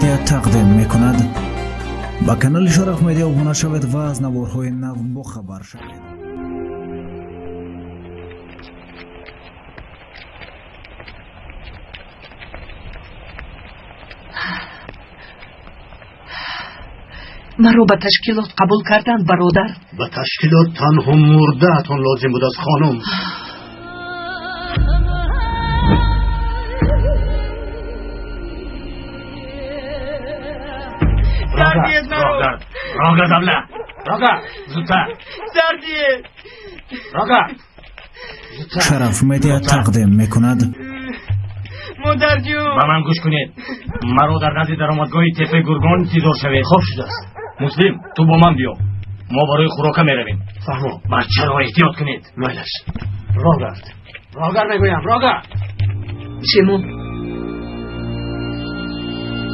Медиа тақдим мекунад. Ба канали Шараф Медиа обуна шавед ва аз наворҳои нав бохабар шавед. Маро ба ташкилот қабул карданд, бародар. Ба ташкилот танҳо мурдаатон лозим буд аз хонум. Рога, давла! Рога! Зудтар! Рога! Шараф Медиа тақдим мекунад. Модарҷун! Ба ман гӯш кунед. Маро дар назди даромадгоҳи теппаи Гургон интизор шавед. Хоб шудааст. Муслим, ту бо ман биё. Мо барои хӯрока меравем. Фаҳмо. Бачаро эҳтиёт кунед. Майлаш. Рогард. Рогар мегӯям, рога! Шемо.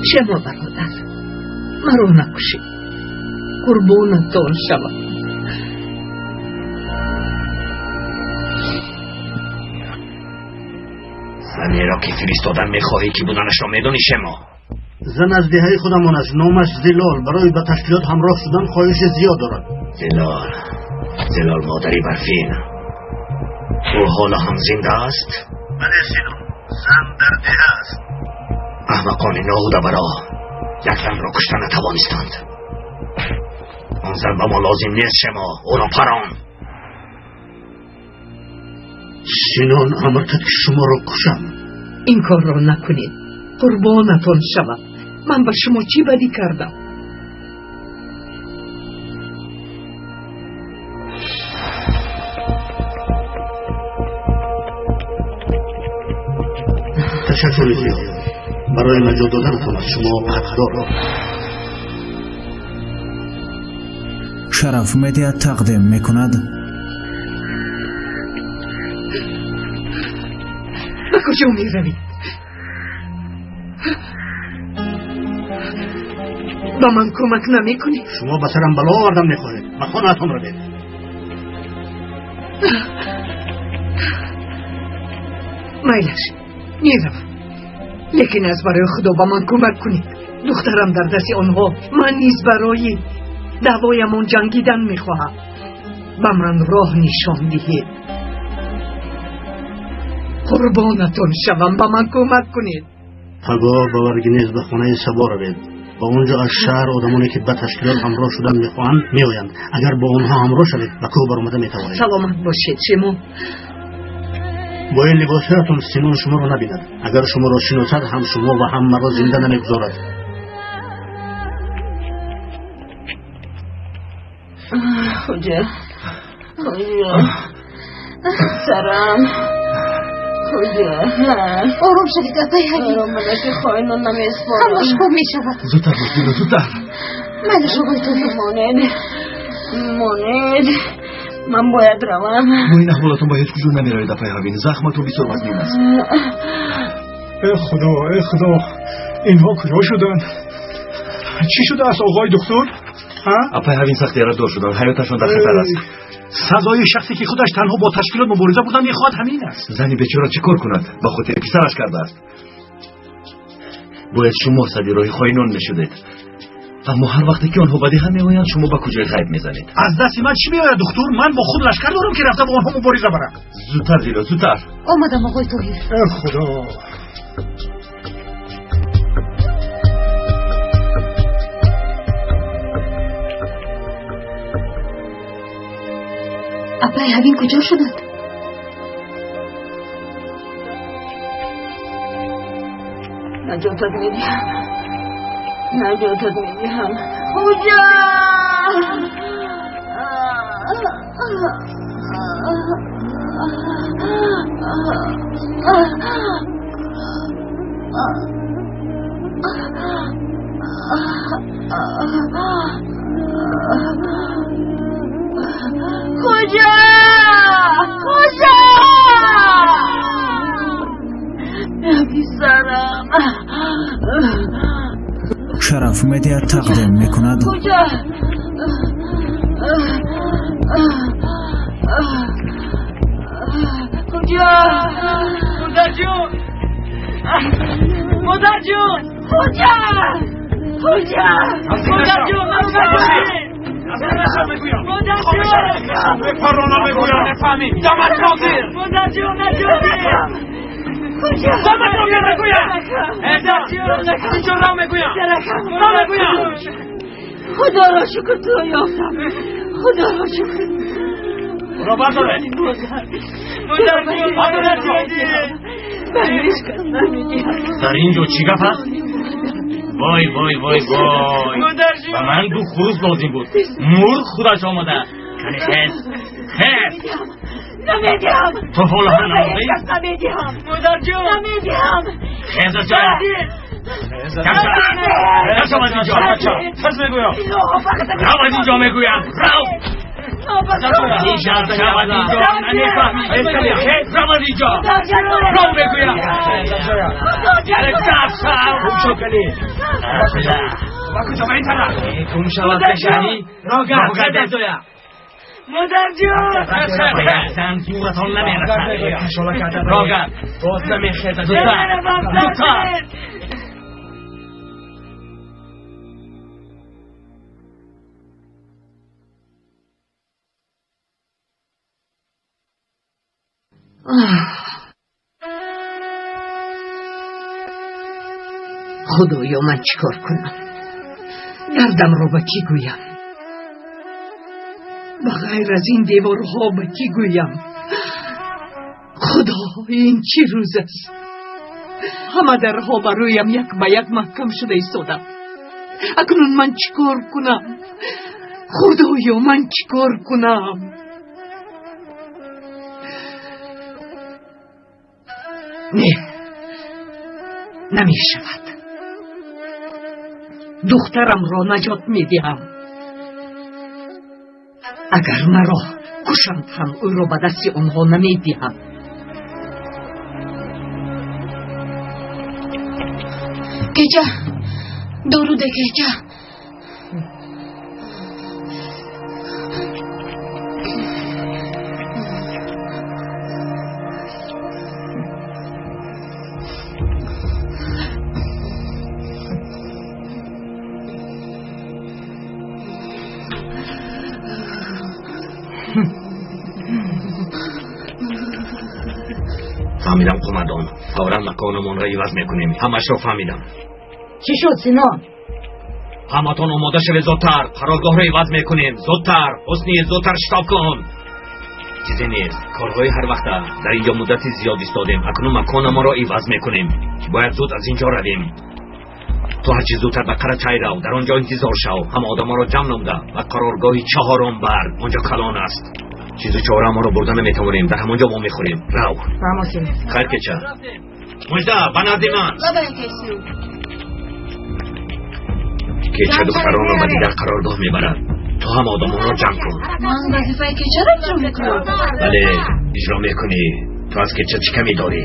Шемо, бародар. Маро накушед. Қурбонатон шавам. Занеро ки фиристодан мехоҳӣ, ки буданашро медонӣ, Шемо? Зан аз деҳаи худамон аст, номаш Зилол. Барои ба ташкилот ҳамроҳ шудан хоҳиши зиёд дорад. Зилол, Зилол модари Барфин. Ӯ ҳоло ҳам зинда аст? Бале, Сино, зан дар деҳа аст. Аҳмақони ноҳудабаро як занро кушта натавонистанд. Он зан ба мо лозим нест, Шемо, ӯро парон. Синон амр кард, ки шуморо кушам. Ин корро накунед. Қурбонатон шавам. Ман ба шумо чӣ бадӣ кардам? Ташаккури зиёд. Барои наҷот доданатон аз шумо қадрдор. Шараф Медиа тақдим мекунад. Ба куҷо меравед? Ба ман кӯмак намекунед? Шумо ба сарам бало овардан мехоҳед. Ба хонаатон равед. Майлаш, меравам. Лекин аз барои Худо ба ман кӯмак кунед. Духтарам дар дасти онҳо. Ман низ барои даъвоямон ҷангидан мехоҳам. Ба ман роҳ нишон диҳед. Қурбонатон шавам, ба ман кӯмак кунед. Пагоҳ ба Варгинез ба хонаи Сабо равед. Ба он ҷо аз шаҳр одамоне ки ба ташкилот ҳамроҳ шудан мехоҳанд меоянд. Агар бо онҳо ҳамроҳ шавед, ба кӯҳ баромада метавонед. Саломат бошед, Шемо. Бо ин либосҳоятон Синон шуморо набинад. Агар шуморо шиносад, ҳам шумо ва ҳам маро зинда намегузорад. Хуҷа, Хуҷа, сарам, Хуҷа. Ором шавед, апай Ҳабиб. Ором буда, ки хоинон намеспорам. Ҳамаш хуб мешавад. Зудтар бош, Зило, зудтар. Майлаш, оғои Тоҳир. Монед, монед, ман бояд равам. Бо ин аҳволатон ба ҳеҷ куҷо намеравед, апай Ҳавин. Захматон бисёр вазнин аст. Э Худо, э Худо, инҳо куҷо шуданд? Чӣ шудааст, оғои духтур? Апай Ҳавин сахт ярадор шуданд, ҳаёташон дар хатар аст. Сазои шахсе ки худаш танҳо бо ташкилот мубориза бурдан мехоҳад ҳамин аст. Зани бечора чӣ кор кунад? Ба хотири писараш кардааст. Бояд шумо сади роҳи хоинон мешудед. Аммо ҳар вақте ки онҳо ба деҳа меоянд, шумо ба куҷои ғайб мезанед? Аз дасти ман чӣ меояд, духтур? Ман бо худ лашкар дорам, ки рафта бо онҳо мубориза барам. Зудтар, Зило, зудтар. Омадам, оғои Тоҳир. Э Худо. Апай Ҳавин куҷо шуданд? Наҷотат медиҳам, наҷотат медиҳам. Хуҷа! Хуҷа! Хуҷа! Писарам. Шараф Медиа тақдим мекунад. Хуҷа! Хуҷа! Модарҷун! Модарҷун! Хуҷа! Хоҷа! Модарҷон, Мепарона мегӯям, нефаҳмӣ. Даматро гир! Модарҷон, наҷот диҳам! Даматро гир мегӯям! Инҷо рав мегӯям! Рав мегӯям! Худоро шукр, туро ёфтам. Худоро шукр. Ӯро бардоред! Модарҷон, бардоред! Ман ҳеҷ кас намедиҳам. Дар ин ҷо чӣ гап аст? Вой, вой, вой, вой! Ба ман ду хурус лозим буд. Мурғ худаш омада. Кани хез, хез! Намедиҳам! Ту ҳоло ҳам намондӣ? Ҳеҷ кас намедиҳам! Модарҷон! Намедиҳам! Хез аз ҷоя! Кам шав аз инҷо! Хез мегӯям! Рав аз инҷо мегӯям! Рав! Шав аз инҷо! Намефаҳмӣ! Хез, рав аз инҷо! Рав мегӯям! Кам шав! Гум шав, кали! Ба куҷо, ба ин тараф! Гум шавад бешаҳрӣ! Рогард, аз ҷоя! Модарҷон! Ба як зан зӯратон намерасад! Рогард! Боз намехезад! Зудтар! Зудтар! Худоё, ман чӣ кор кунам? Дардамро ба кӣ гӯям? Ба ғайр аз ин деворҳо ба кӣ гӯям? Худо, ин чӣ рӯз аст? Ҳама дарҳо ба рӯям як ба як маҳкам шуда истоданд. Акнун ман чӣ кор кунам? Худоё, ман чӣ кор кунам? Не, намешавад. Духтарамро наҷот медиҳам. Агар маро кушанд ҳам ӯро ба дасти онҳо намедиҳам. Кеча, доруде, кеча. Фаҳмидам, қумандон. Фавран маконамонро иваз мекунем. Ҳамашро фаҳмидам. Чӣ шуд, Сино? Ҳаматон омода шавед зудтар. Қароргоҳро иваз мекунем. Зудтар. Ҳусни, зудтар шитоб кун. Чизе нест. Корҳои ҳар вақта. Дар инҷо муддати зиёд истодем. Акнун маконамонро иваз мекунем. Бояд зуд аз инҷо равем. Ту ҳарчи зудтар ба Қарачай рав. Дар он ҷо интизор шав. Ҳама одамонро ҷамъ намуда ба қароргоҳи чаҳорум бар. Он ҷо калон аст. Чизу чораамонро бурда наметавонем. Дар ҳамон ҷо мо мехӯрем. Рав. Хайр, кеча. Мужда, ба назди ман. Кеча духтаронро ба дигар қароргоҳ мебарад. Ту ҳам одамонро ҷамъ кун. Ман вазифаи кечаро иҷро мекунам. Бале, иҷро мекунӣ. Ту аз кеча чӣ камӣ дорӣ?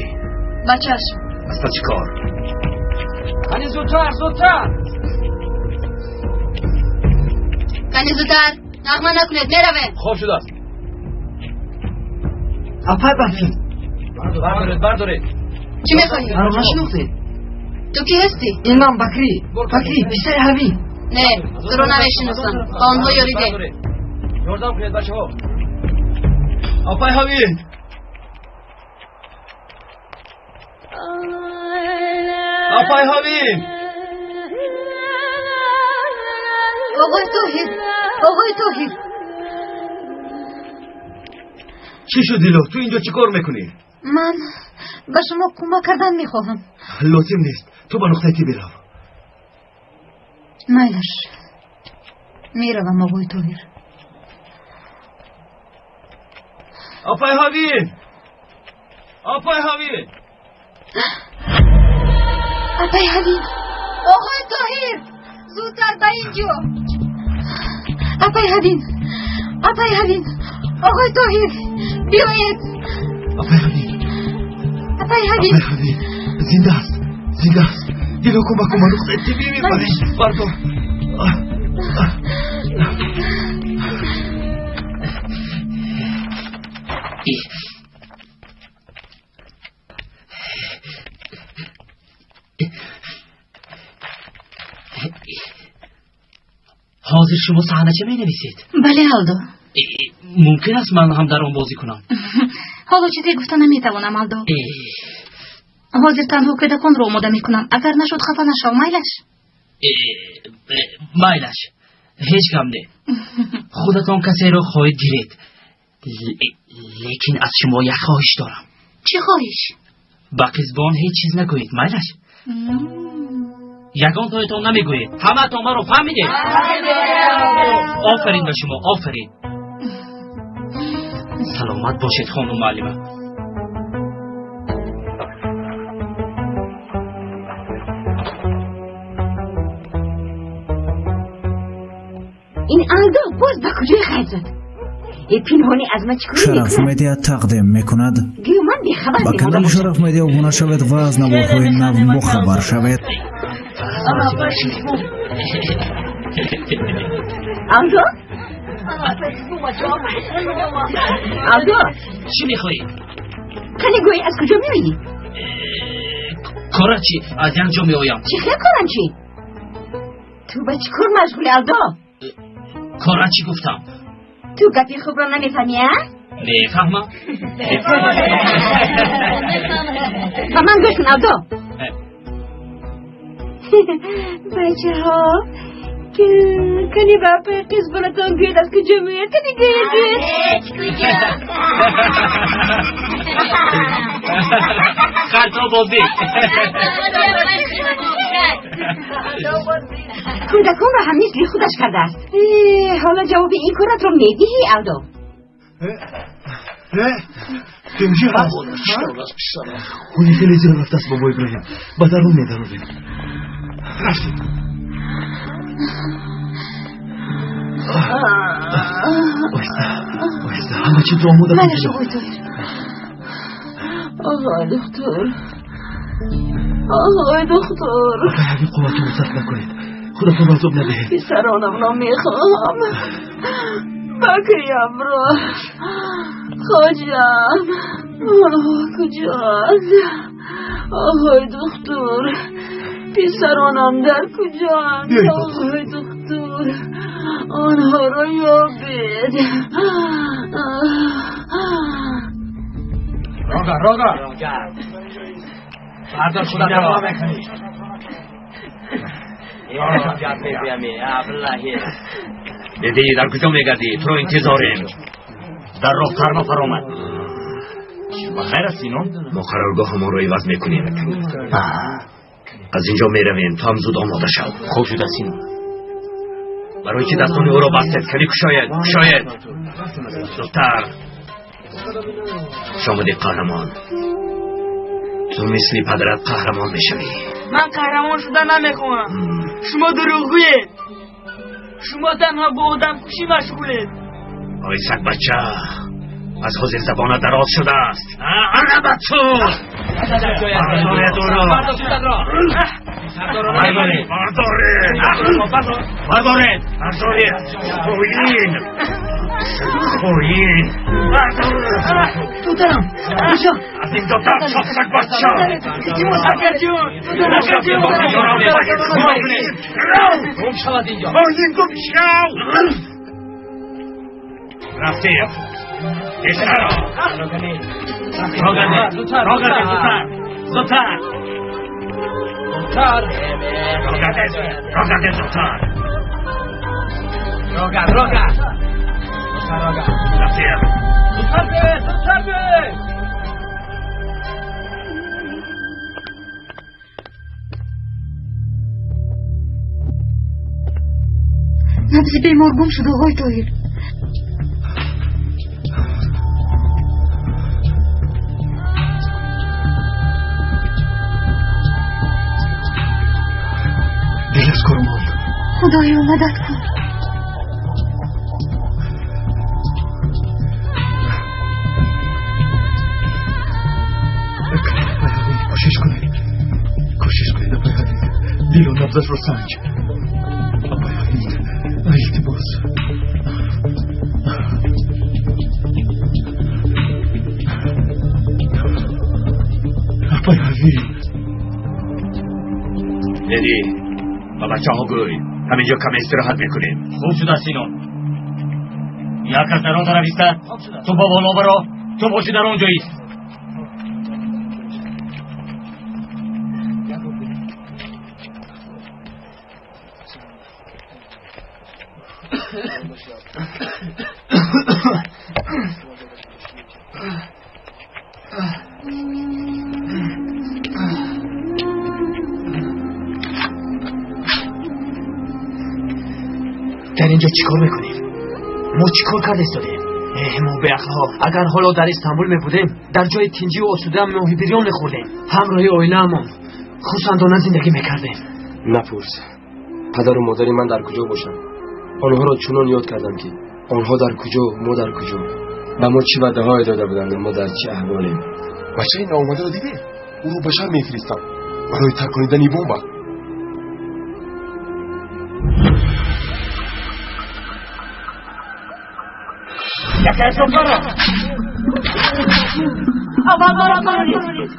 Ба чашм. Аз пас чӣ кор? Кани зудтар, зудтар! Кани зудтар! Нағма накунед, меравем. Хоб шудааст. Апай Бафин. Бардоред, бардоред. Чӣ мехоҳӣ? Маро нашинохтед? Ту кӣ ҳастӣ? Ин ман Бакрӣ. Бакрӣ, писари Ҳавин. Не, туро намешиносам. Ба онҳо ёрӣ деҳ. Ёрдам кунед, бачаҳо. Апай Ҳавин! Апай Ҳавин! Оғои Тоҳир! Оғои Тоҳир! Чӣ шуд, Дило? Ту инҷо чӣ кор мекунӣ? Ман ба шумо кӯмак кардан мехоҳам. Лозим нест. Ту ба нуқтаи тиб бирав. Майлаш. Меравам, оғои Тоҳир. Апай Ҳавин! Апай Ҳавин! Апай Ҳавин! Оғои Тоҳир! Зудтар ба инҷо! Апай Ҳавин! Апай Ҳавин! Оғои Тоҳир! Биёед! Апай Ҳавин! Апай Ҳавин! Апай Ҳавин! Зинда аст! Зинда аст! Дило, кӯмак кун, ба нуқтаи тиббӣ мебарем. Бардор. Ҳозир шумо саҳнача менависед? Бале, Алдо. Мумкин аст ман ҳам дар он бозӣ кунам? Ҳоло чизе гуфта наметавонам, Алдо. Ҳозир танҳо кӯдаконро омода мекунам. Агар нашуд, хафа нашав, майлаш? Майлаш, ҳеҷ гап не. Худатон касеро хоҳед гиред. Лекин аз шумо як хоҳиш дорам. Чӣ хоҳиш? Ба қизбон ҳеҷ чиз нагӯед, майлаш? Ягон тоятон намегӯед. Ҳамаатон маро фаҳмидед? Офарин ба шумо, офарин. Саломат бошед, хонум муаллима. Ин Алдо боз ба куҷои ғайб зад? Пинҳонӣ аз ман чӣ кор Шараф мекунад? Медиа тақдим мекунад. Гӯё ман бехабар Ба канали мемонда бошам. Шараф Медиа обуна шавед ва аз наворҳои нав бохабар шавед. Алдо? Алдо? Чӣ мехоҳӣ? Қани гӯй, аз куҷо меоӣ? Корачи, аз як ҷо меоям. Чӣ хел корачи? Ту ба чӣ кор машғули, Алдо? Корачи гуфтам. Ту гапи хубро намефаҳмӣ, а? Мефаҳмам. Ба ман гӯш кун, Алдо. Бачаҳо, кани ба апаи қизбонатон гӯед, аз куҷо меояд? Кани гӯед, гӯед. Ҳеҷ куҷо. Харто бозӣ. Кӯдаконро ҳам мисли худаш кардааст. Ҳоло ҷавоби ин коратро медиҳӣ, Алдо. Кимчи ҳаст? Хуни хеле зиёд рафтааст, бобо Иброҳим. Ба дарун медарорем. Рафтем. Оҳиста, оҳиста, ҳама чизро омода кун. Майлаш, оғои Тоҳир. Оғои духтур, оғои духтур. Апай, ҳамин қувватонро сарф накунед. Худатонро азоб надиҳед. Писаронамро мехоҳам. Бакриямро. Хоҷам, онҳо куҷоанд? Оғои духтур, писаронам дар куҷоанд? Биёед, бобо. Оғои духтур, онҳоро ёбед. Рога, рога. Бардор худатро. Деди, дар куҷо мегардӣ? Туро интизорем. Дар роҳ тарма фаромад. Ба хайр аст, Сино? Мо қароргоҳамонро иваз мекунем. Аз инҷо меравем, ту ҳам зуд омода шав. Хуб шуда, Сино. Барои чӣ дастони ӯро бастед? Кани кушоед, кушоед. Зудтар. Хуш омадӣ, қаҳрамон. Ту мисли падарат қаҳрамон мешавӣ. Ман қаҳрамон шуда намехоҳам. Шумо дурӯғгӯед. Шумо танҳо бо одамкушӣ машғулед. Ой, сагбача, аз ҳозир забонат дароз шудааст. Ана ба ту! Бардоред ӯро! Бардоред! Бардоред! Бардоред! Хоин! Хоин! Духтарам, куҷо? Аз инҷо дар шо, сагбача! Акаҷон! Акаҷон! Гум шавад инҷо. Хоин, гум шав! Рафтем. Тезтар! Рогардед! Рогардед, зудтар! Зудтар! Зудтар. Рогардед! Рогардед, зудтар! Рогард, рогард. Зудтар, рогард. Рафтем. Зудтар биёед, зудтар биёед. Набзи бемор гум шуд, оғои Тоҳир. Дил аз кор монд. Худоё, мадад кун. Кӯшиш кунед, кӯшиш кунед, апай Ҳамид. Дилу набзашро санҷ. Апай Ҳамид, илтимос. Апай Ҳамид. Деди, ба бачаҳо гӯй. Ҳаминҷо каме истироҳат мекунем. Хуб шудааст, Синон. Як кас дар он тараф истад, ту ба боло баро, ту бошӣ дар он ҷо ист. Дар инҷо чӣ кор мекунем? Мо чӣ кор карда истодем? Эҳ, мо беақлҳо, агар ҳоло дар Истанбул мебудем, дар ҷои тинҷию осуда моҳи бирён мехӯрдем, ҳамроҳи оилаамон хурсандона зиндагӣ мекардем. Напурс, падару модари ман дар куҷо бошанд. Онҳоро чунон ёд кардам, ки онҳо дар куҷо, мо дар куҷо, ба мо чӣ ваъдаҳое дода буданд, мо дар чӣ аҳволем. Бачаи наомадаро дидем, ӯро ба шаҳр мефиристам барои тарконидани бомба. Аввал маро бароред.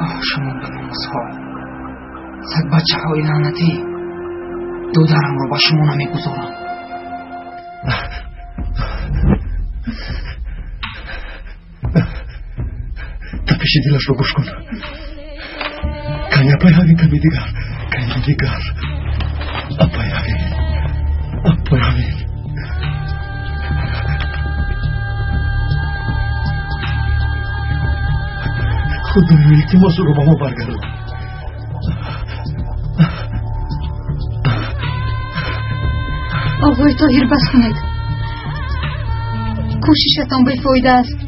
Оҳ, шумо беномусҳо, сагбачаҳои лаънатӣ, додарамро ба шумо намегузорам. Тапиши дилашро гӯш кун. Кани апай ҳамин, ками дигар, кани дигар. Апай ҳамин, апай ҳамин. Худоё, илтимос, ӯро ба мо баргардон. Оғои Тоҳир, бас кунед. Кӯшишатон бефоида аст.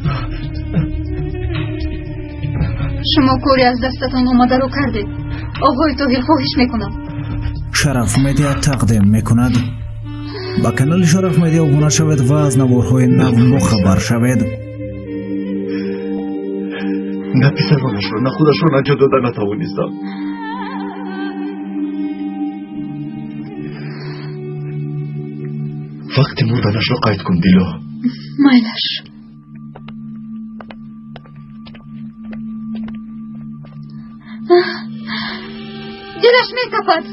Шумо кори аз дастатон омадаро кардед. Оғои Тоҳир, хоҳиш мекунам. Шараф Медиа тақдим мекунад. Ба канали Шараф Медиа обуна шавед ва аз наворҳои нав бохабар шавед. На писаронашро, на худашро наҷот дода натавонистам. Вақти мурданашро қайд кун, Дило. Майлаш. Дилаш метапад.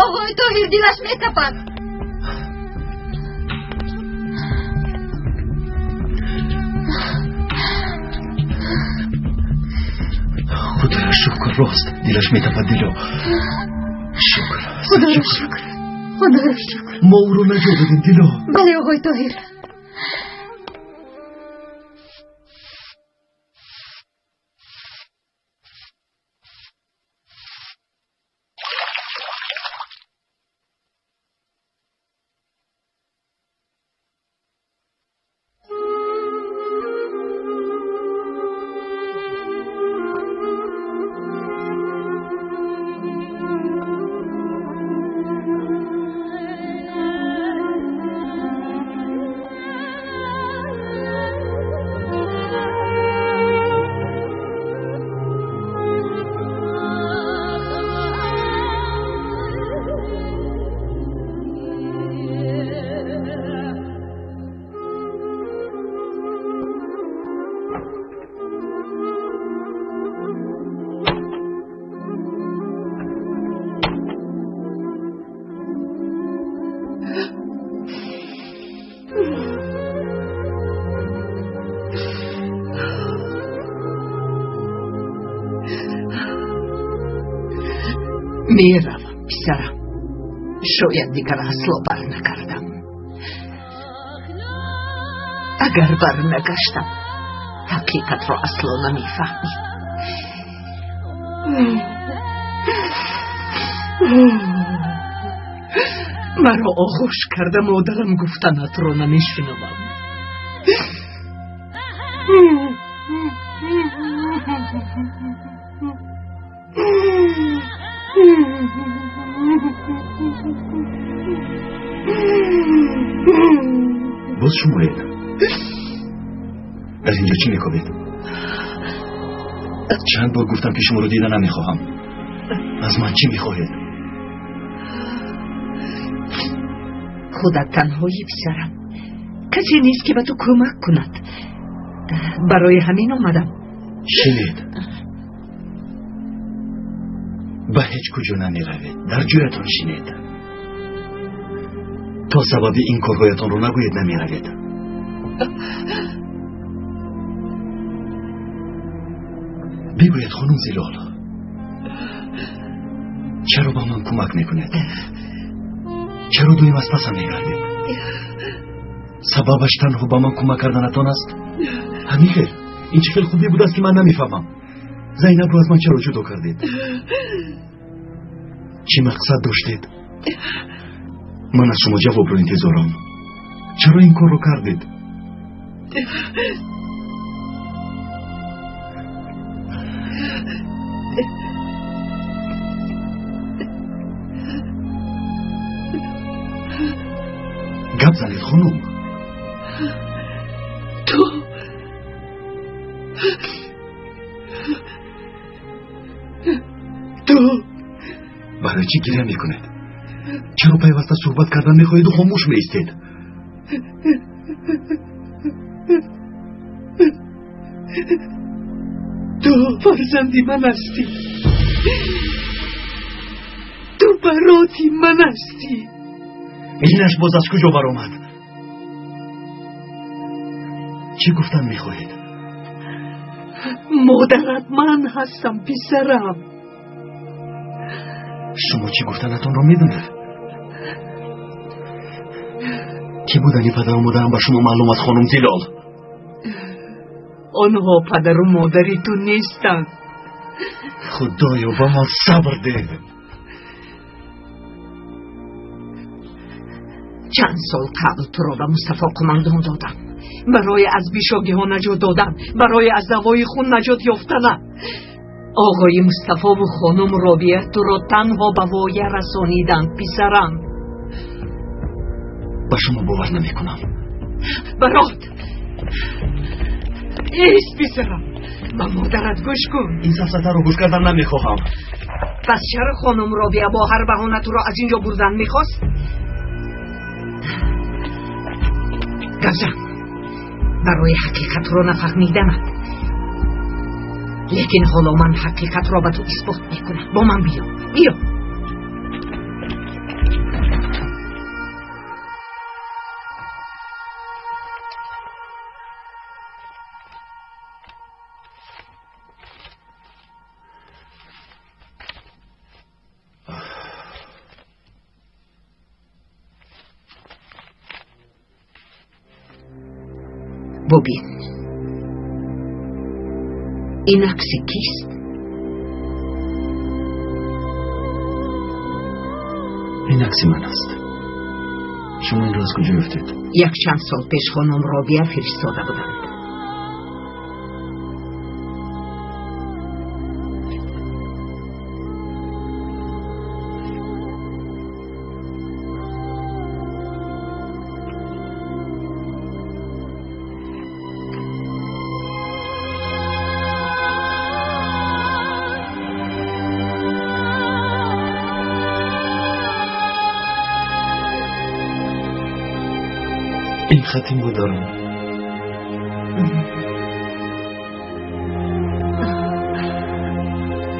Оғои Тоҳир, дилаш метапад. Худоё шукр, рост дилаш метапад, Дило. Шукр, Худоро шукр, Худоро шукр. Мо ӯро наҷот додем, Дило. Бале, оғои Тоҳир. Меравам, писарам. Шояд дигар асло барнагардам. Агар барнагаштам, ҳақиқатро асло намефаҳмӣ. Маро оғӯш карда модарам гуфтанатро намешунавам. Боз шумоед? Дар инҷо чӣ мекобед? Чанд бор гуфтам, ки шуморо дида намехоҳам. Аз ман чӣ мехоҳед? Худат танҳоӣ, писарам. Касе нест, ки ба ту кӯмак кунад. Барои ҳамин омадам. Шинед. Ба ҳеҷ куҷо намеравед, дар ҷоятон шинед. То сабаби ин корҳоятонро нагӯед, намеравед. Бигӯед, хонум Зилол, чаро ба ман кӯмак мекунед? Чаро доим аз пасам мегардед? Сабабаш танҳо ба ман кӯмак карданатон аст? Ҳамин хел? Ин чӣ хел хубӣ будааст, ки ман намефаҳмам? Зайнабро аз ман чаро ҷудо кардед? Чӣ мақсад доштед? Ман аз шумо ҷавобро интизорам. Чаро ин корро кардед? Гап занед, хонум. Ту барои чӣ гиря мекунед? Чаро пайваста суҳбат кардан мехоҳеду хомӯш меистед? Ту фарзанди ман ҳастӣ. Ту бароти ман ҳастӣ. Инаш боз аз куҷо баромад? Чӣ гуфтан мехоҳед? Модарат ман ҳастам, писарам. Шумо чӣ гуфтанатонро медонед? Кӣ будани падару модарам ба шумо маълум аст, хонум Зилол? Онҳо падару модари ту нестанд. Худоё, ба ман сабр деҳ. Чанд сол қабл туро ба Мустафо қумандон додам. Барои аз бишогиҳо наҷот додан, барои аз давои хун наҷот ёфтана. Оғои Мустафову хонум Робия туро танҳо ба воя расониданд, писарам. Ба шумо бовар намекунам. Барот! Ист, писарам! Ба модарат гӯш кун. Ин сафсатаро гӯш кардан намехоҳам. Пас чаро хонум Робия бо ҳар баҳона туро аз ин ҷо бурдан мехост? Гавзан, барои ҳақиқатро нафаҳмиданат. Лекин ҳоло ман ҳақиқатро ба ту исбот мекунам. Бо ман биё, биё. Бубин, ин акси кист? Ин акси ман аст. Шумо инро аз куҷо ёфтед? Якчанд сол пеш хонум Робия фиристода буданд. Ин хати модарам.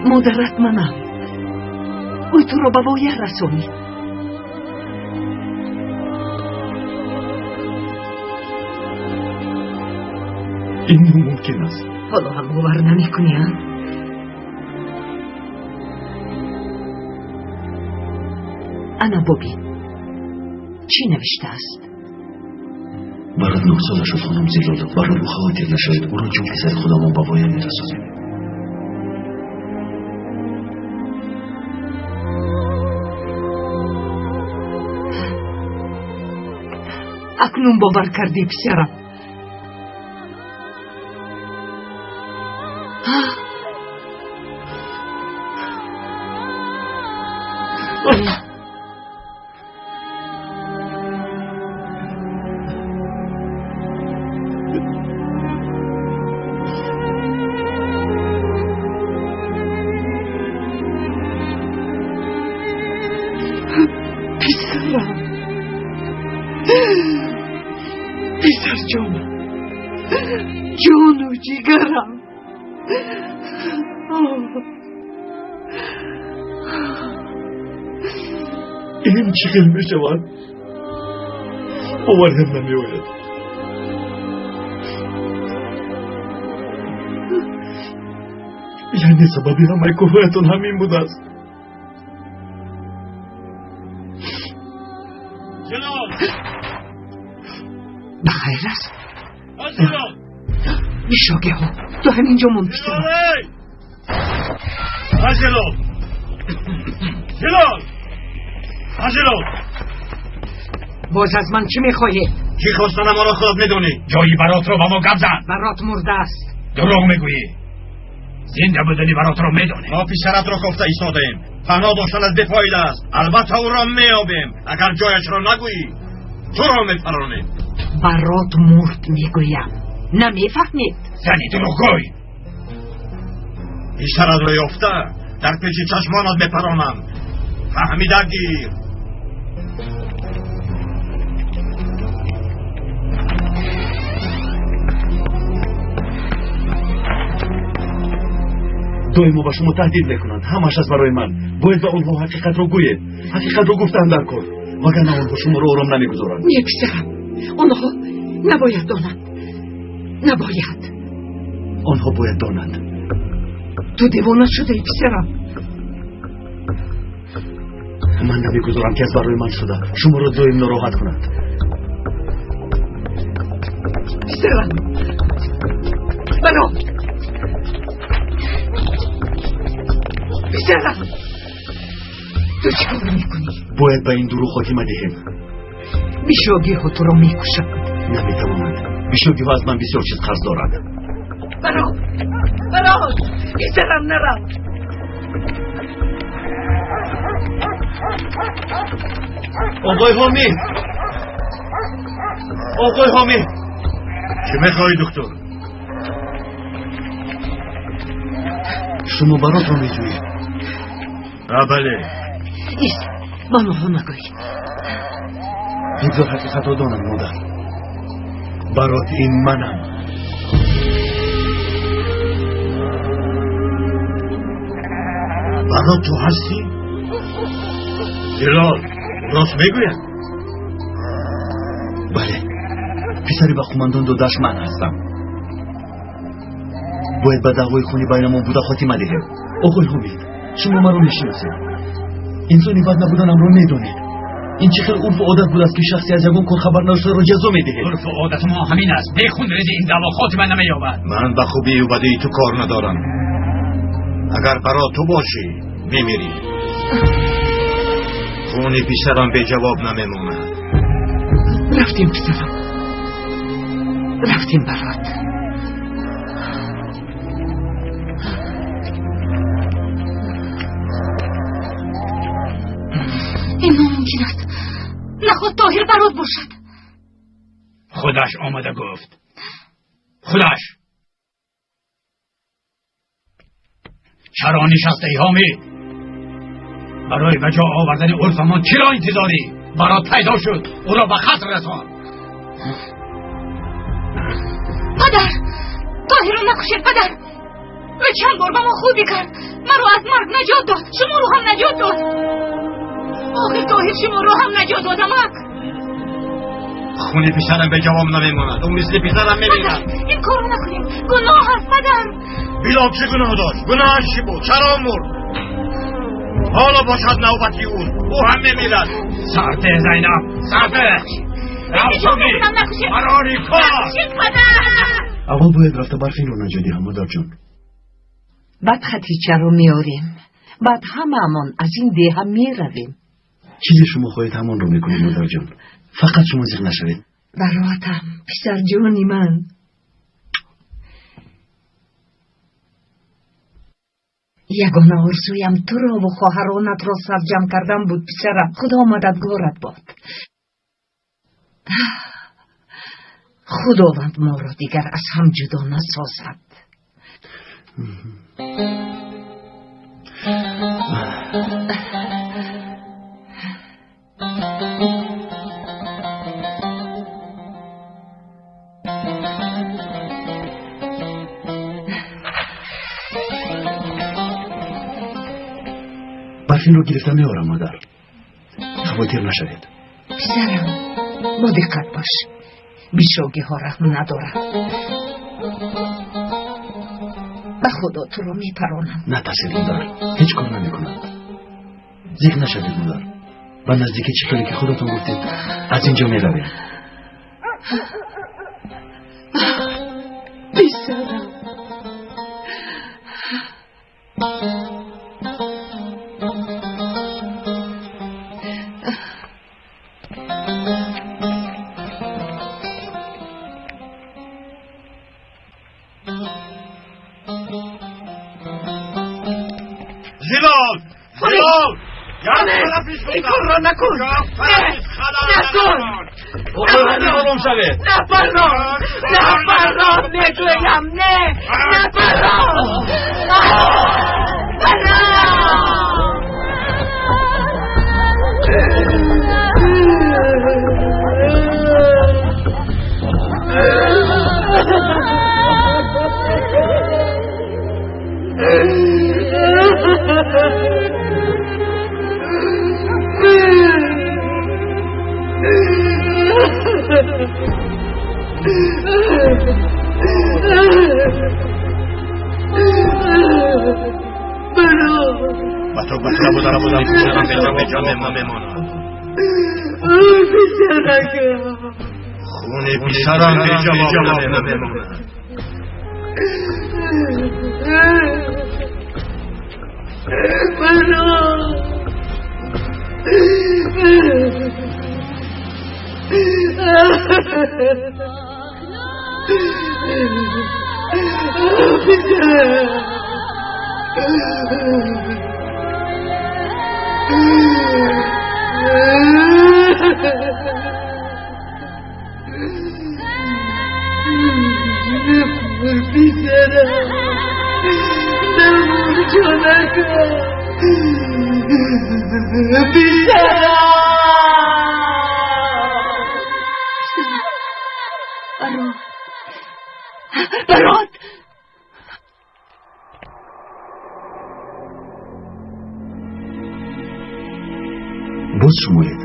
Модарат манам. Ӯ туро ба воя расонид. Ин номумкин аст. Ҳоло ҳам бовар намекунӣ, а? Ана бубин, чӣ навиштааст? Барот 9 сола шуд, хонум Зилол. Барои ӯ хавотир нашавед, ӯро чун писари худамон ба воя мерасонем. Акнун бовар кардӣ, писарам? Писарам, писарҷонам, ҷону ҷигарам. Ин чӣ хел мешавад? Боварям намеояд. Яъне сабаби ҳамаи корҳоятон ҳамин будааст. Ба хайр аст? Бишогиҳо, ту ҳамин ҷо мон, писарам. Ҳаҷелол! Ҷелол! Ҳаҷелол! Боз аз ман чӣ мехоҳед? Чӣ хостанам оро худат медонӣ. Ҷои баротро ба мо гап зан. Барот мурдааст. Дурӯғ мегӯӣ. Зинда будани баротро медонем. Мо писаратро кофта истодаем. Паноҳ доштанат бефоида аст. Албатта ӯро меёбем. Агар ҷояшро нагӯӣ, туро мепаронем. Барот мурд мегӯям. Намефаҳмед? Зани дурӯғгӯй! Писаратро ёфта дар пеши чашмонат мепаронам. Фаҳмида гир. Доимо ба шумо таҳдид мекунанд. Ҳамааш аз барои ман. Бояд ба онҳо ҳақиқатро гӯед. Ҳақиқатро гуфтаам дар кор, вагарна онҳо шуморо ором намегузоранд. Не, писарам, онҳо набояд донанд. Набояд. Онҳо бояд донанд. Ту девона шудаи, писарам. Ман намегузорам, ки аз барои ман шуда шуморо доим нороҳат кунанд. Писарам, баро. Писарам, ту чӣ кор мекунӣ? Бояд ба ин дурӯғ хотима диҳем. Бишогиҳо туро мекушанд. Наметавонанд. Бишогиҳо аз ман бисёр чиз қарз доранд. Баро, баро, писарам, нарав. Оғои Ҳомид! Оғои Ҳомид! Чӣ мехоҳӣ, духтур? Шумо баротро меҷӯед? Бале. Ис, ба онҳо нагӯй. Бигзор ҳақиқатро донам, модар. Барот ин манам. Барот ту ҳастӣ? Ҷилол, рост мегӯяд? Бале, писари ба қумандон додааш ман ҳастам. Бояд ба даъвои хуни байнамон буда хотима диҳем. Оғои Ҳомид, шумо маро мешиносед. Инсони бад набуданамро медонед. Ин чӣ хел урфу одат будааст, ки шахсе аз ягон кор хабар надоштаро ҷазо медиҳед? Урфу одати мо ҳамин аст. Бехунрезӣ ин даъво хотима намеёбад. Ман ба хубию бадии ту кор надорам. Агар барот ту бошӣ, мемирӣ. Хуни писарам беҷавоб намемонад. Рафтем, писарам. Рафтем, барот. Ин номумкин аст. Наход Тоҳир барот бошад. Худаш омада гуфт. Худаш. Чаро нишастаи, Ҳомид? Барои ба ҷо овардани урфамон чиро интизорӣ? Барот пайдо шуд, ӯро ба қатл расон. Падар, Тоҳирро накушед, падар. Ӯ чанд бор ба мо хубӣ кард. Маро аз марг наҷот дод, шуморо ҳам наҷот дод. Охир Тоҳир шуморо ҳам наҷот дод, амак. Хуни писарам беҷавоб намемонад. Ӯ мисли писарам мемирад. Ин корро накунем. Гуноҳ аст, падар. Билол чӣ гуноҳ дошт? Гуноҳаш чӣ буд? Чаро мурд? Ҳоло бошад навбати ӯст. Ӯ ҳам мемирад. Сарте, Зайнаб, сарте! Барори кор! Аввал бояд рафта Барфинро наҷот диҳам, модарҷон. Баъд Хатичаро меорем. Баъд ҳамаамон аз ин деҳа меравем. Чизе шумо хоҳед, ҳамонро мекунем, модарҷон. Фақат шумо зиқ нашавед. Баротам, писарҷони ман. Ягона орзуям турову хоҳаронатро сарҷам кардан буд, писарам. Худо мададгорат бод. Худованд моро дигар аз ҳам ҷудо насозад. Барфинро гирифта меорам, модар. Хавотир нашавед. Писарам, бо диққат бош. Бишогиҳо раҳм надоранд. Ба Худо туро мепаронам. Натарсед, модар, ҳеҷ кор намекунам. Зиқ нашавед, модар. Ба наздикӣ чӣ хеле ки худатон гуфтед, аз ин ҷо меравем. Писарам. Зилол! Зилол! Ин корро накун! Накун! Ором шавед! Напарон! Напарон! Мегӯям, не! Напарон! Парон! Ба ту гуфта будам, писарам беҷо мемонад. Писаракам. Хуни писарам беҷавоб намемонад. Баро. Писарам. Намур ҷонакам. Писарам. Барот. Барот. Боз шумоед?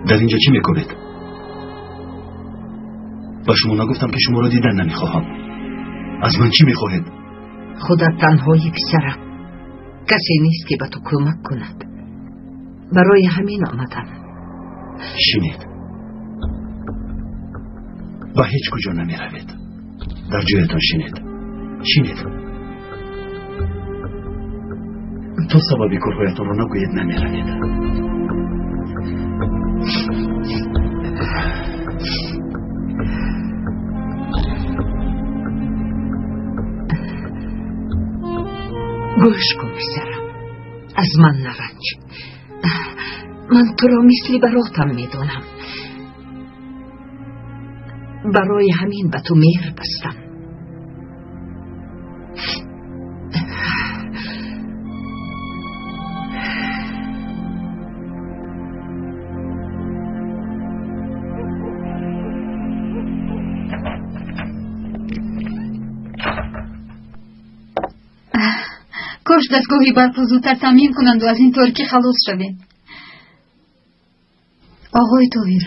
Дар ин ҷо чӣ мекунед? Ба шумо нагуфтам, ки шуморо дидан намехоҳам. Аз ман чӣ мехоҳед? Худат танҳои, писарам. Касе нест, ки ба ту кӯмак кунад. Барои ҳамин омадам. Шинед. Ба ҳеҷ куҷо намеравед. Дар ҷоятон шинед. Шинед. То сабаби корҳоятонро нагӯед, намеравед. Гӯш кун, писарам, аз ман наранҷ. Ман туро мисли баротам медонам. Барои ҳамин ба ту меҳр бастам. Кош дастгоҳи барқро зудтар таъмин кунанду аз ин торикӣ халос шавем. Оғои Тоҳир.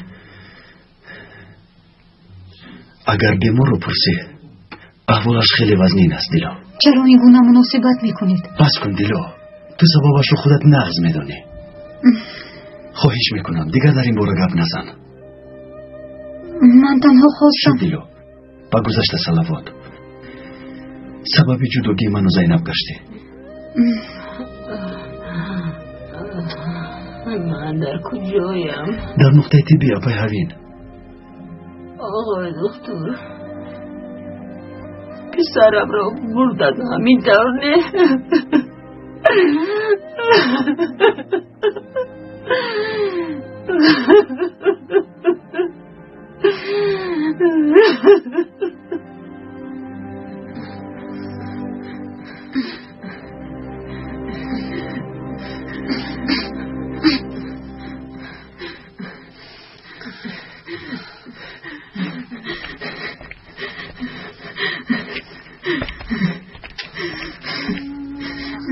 Агар беморро пурсӣ, аҳволаш хеле вазнин аст, Дило. Чаро ин гуна муносибат мекунед? Бас кун, Дило. Ту сабабашро худат нағз медонӣ. Хоҳиш мекунам, дигар дар ин бора гап назан. Ман танҳо хостам. Шуд, Дило. Ба гузашта салавот. Сабаби ҷудогии ману Зайнаб гаштӣ. Ман дар куҷоям? Дар нуқтаи тиббӣ, апай Ҳавин. Оғои духтур, писарамро бурданд, ҳамин тавр не?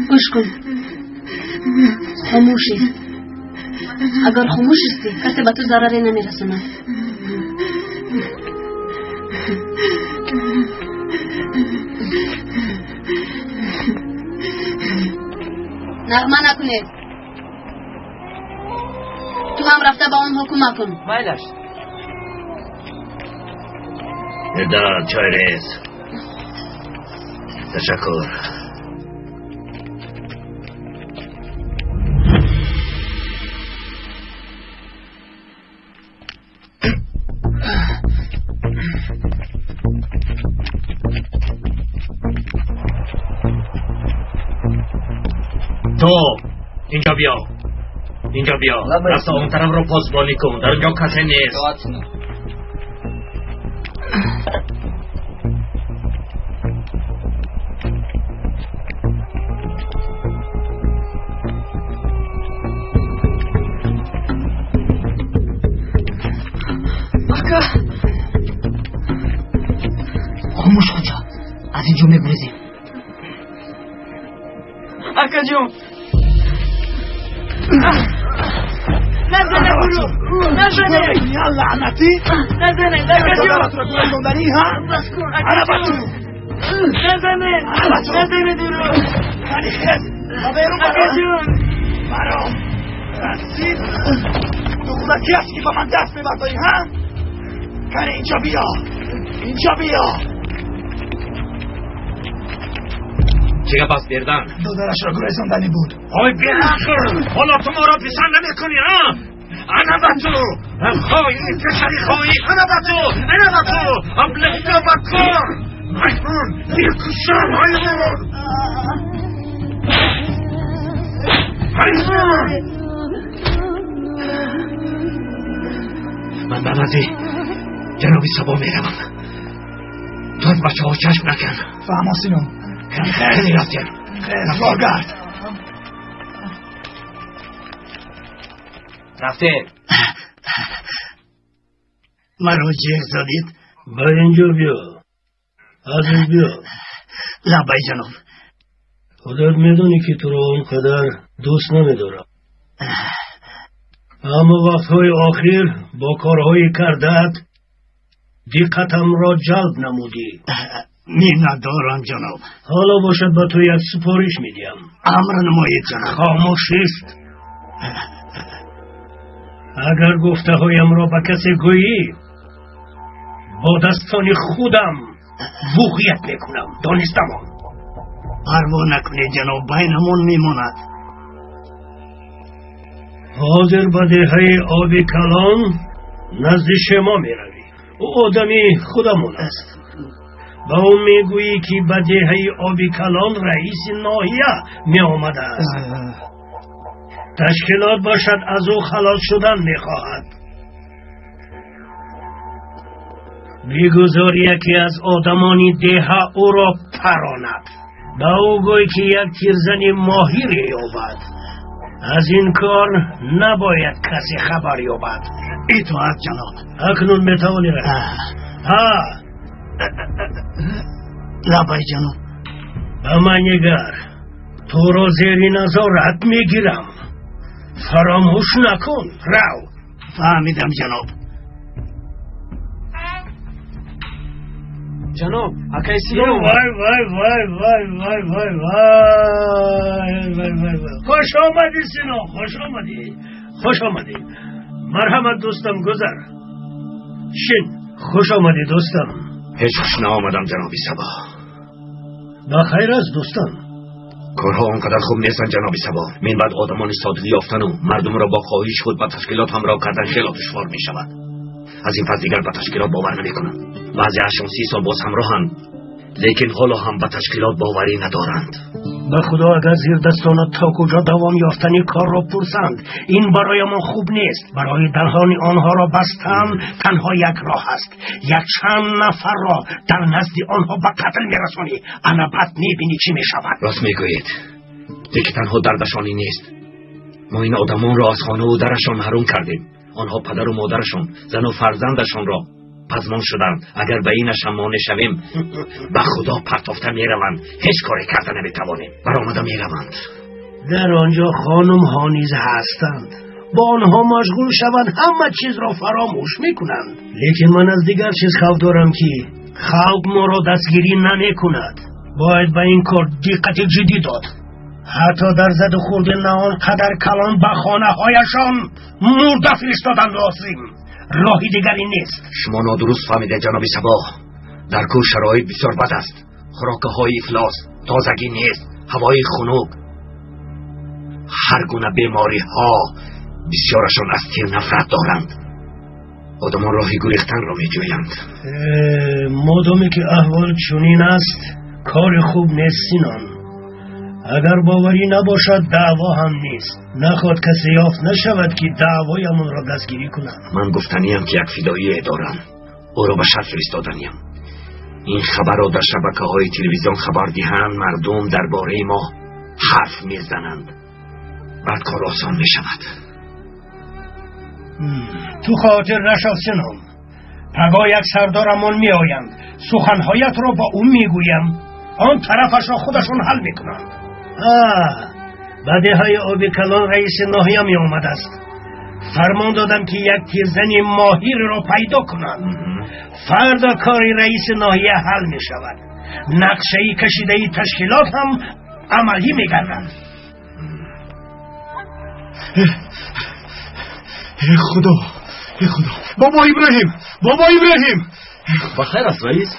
Гӯш кун, Хомӯш ист. Агар хомӯш истӣ, касе ба ту зараре намерасонад. Нағма накунед. Ту ҳам рафта ба онҳо кӯмак кун. Майлаш. Да, чой рез. Ташаккур. То инҷо биё, инҷо биё. Рафта он тарафро посбонӣ кун, дар онҷо касе нест. Ака, хомӯш хуҷа, аз инҷо мегурезем. Акаҷон, назане гурӯ, назане, я лаънатӣ, назане, акаҷон, гурезонданӣ, ҳа? Бас кун, Ана ба ту, назане, назане дурӯ, кани хез ба берун, акаҷон, баром расид. Ту худа ки ҳасти, ки ба ман даст мебардорӣ, ҳа? Кани инҷо биё, инҷо биё. Чӣ гап аст, Бердан? Додарашро гурезонданӣ буд. Ой, беақл, ҳоло ту моро писанд намекунӣ, а? Ана ба ту, хоини, писари хоин, ана ба ту, ана ба ту, аблаҳида ба кор, маймун, мекушам, ҳайвон, ҳайвон. Ман ба назди ҷаноби Сабо меравам. Ту аз бачаҳо чашм накан. Фаҳмо, Сино. Хеле рафтем. Хез, баргард. Рафтем. Маро ҷеғ задед? Ба инҷо биё, азиз, биё. Лаббай, ҷаноб. Худат медонӣ, ки туро он қадар дӯст намедорам, аммо вақтҳои охир бо корҳои кардаат диққатамро ҷалб намудӣ. Миннатдорам, ҷаноб. Ҳоло бошад, ба ту як супориш медиҳам. Амр намоед, ҷаноб. Хомӯшист. Агар гуфтаҳоямро ба касе гӯӣ, бо дастони худам вуғият мекунам, донистамон. Парво накунед, ҷаноб, байнамон мемонад. Ҳозир ба деҳаи Оби Калон назди Шемо меравӣ. Ӯ одами худамон аст. Ба ӯ мегӯӣ, ки ба деҳаи Оби Калон раиси ноҳия меомадааст. Ташкилот бошад, аз ӯ халос шудан мехоҳад. Бигузор яке аз одамони деҳа ӯро паронад. Ба ӯ гӯй, ки як тирзани моҳире ёбад. Аз ин кор набояд касе хабар ёбад. Итоат, ҷаноб. Акнун метавонӣ рафт. Ҳа. Лаббай, ҷаноб. Ба ман нигар, туро зери назорат мегирам, фаромӯш накун. Рав. Фаҳмидам, ҷаноб. Ҷаноб, акаи Сино. Вай, вай, вай, вай, вай, вай, вай, вай, вай, вай, хуш омадӣ, Сино, хуш омадӣ, хуш омадӣ. Марҳамат, дӯстам, гузар, шин. Хуш омадӣ, дӯстам. Ҳеҷ хуш наомадам, ҷаноби Сабо. Ба хайр аст, дӯстам? Корҳо он қадар хуб нестанд, ҷаноби Сабо. Мин баъд одамони содиқ ёфтану мардумро бо хоҳиши худ ба ташкилот ҳамроҳ кардан хело душвор мешавад. Аз ин пас дигар ба ташкилот бовар намекунанд. Баъзеашон 30 сол боз ҳамроҳанд, лекин ҳоло ҳам ба ташкилот боварӣ надоранд. Ба худо, агар зирдастонат то куҷо давом ёфтани корро пурсанд, ин бароямон хуб нест. Барои даҳони онҳоро бастан танҳо як роҳ аст: якчанд нафарро дар назди онҳо ба қатл мерасонӣ. Ана баъд мебинӣ, чӣ мешавад. Рост мегӯед, лекин танҳо дардашон ин нест. Мо ин одамонро аз хонаву дарашон маҳрум кардем. Онҳо падару модарашон, зану фарзандашонро пазмон шуданд. Агар ба инашам монеъ шавем, ба худо партофта мераванд. Ҳеҷ коре карда наметавонем, баромада мераванд. Дар он ҷо хонумҳо низ ҳастанд. Бо онҳо машғул шаванд, ҳама чизро фаромӯш мекунанд. Лекин ман аз дигар чиз хавф дорам, ки халқ моро дастгирӣ намекунад. Бояд ба ин кор диққати ҷиддӣ дод. Ҳатто дар заду хурди на он қадар калон ба хонаҳояшон мурда фиристодан лозим. Роҳи дигаре нест. Шумо нодуруст фаҳмидед, ҷаноби Сабоҳ. Дар кӯҳ шароит бисёр бад аст. Хӯрокаҳои ифлос, тозагӣ нест, ҳавои хунук, ҳар гуна бемориҳо. Бисёрашон аз тир нафрат доранд. Одамон роҳи гурехтанро меҷӯянд. Модоме ки аҳвол чунин аст, кори хуб нест, Синон. Агар боварӣ набошад, даъво ҳам нест. Нахоҳад касе ёфт нашавад, ки даъвоямонро дастгирӣ кунад. Ман гуфтаниям, ки як фидоие дорам. Ӯро ба шаҳр фиристоданиям. Ин хабарро дар шабакаҳои телевизион хабар диҳанд, мардум дар бораи мо ҳарф мезананд. Баъд кор осон мешавад. Ту хотир нашав, Синон. Пагоҳ як сардорамон меоянд. Суханҳоятро ба ӯ мегӯям. Он тарафашро худашон ҳал мекунанд. Ба деҳаи оби калон раиси ноҳия меомадааст. Фармон додам, ки як тирзани моҳирро пайдо кунанд. Фардо кори раиси ноҳия ҳал мешавад. Нақшаи кашидаи ташкилот ҳам амалӣ мегардад. Э худо, э худо, бобо Иброҳим, бобо Иброҳим! Ба хайр аст, раис?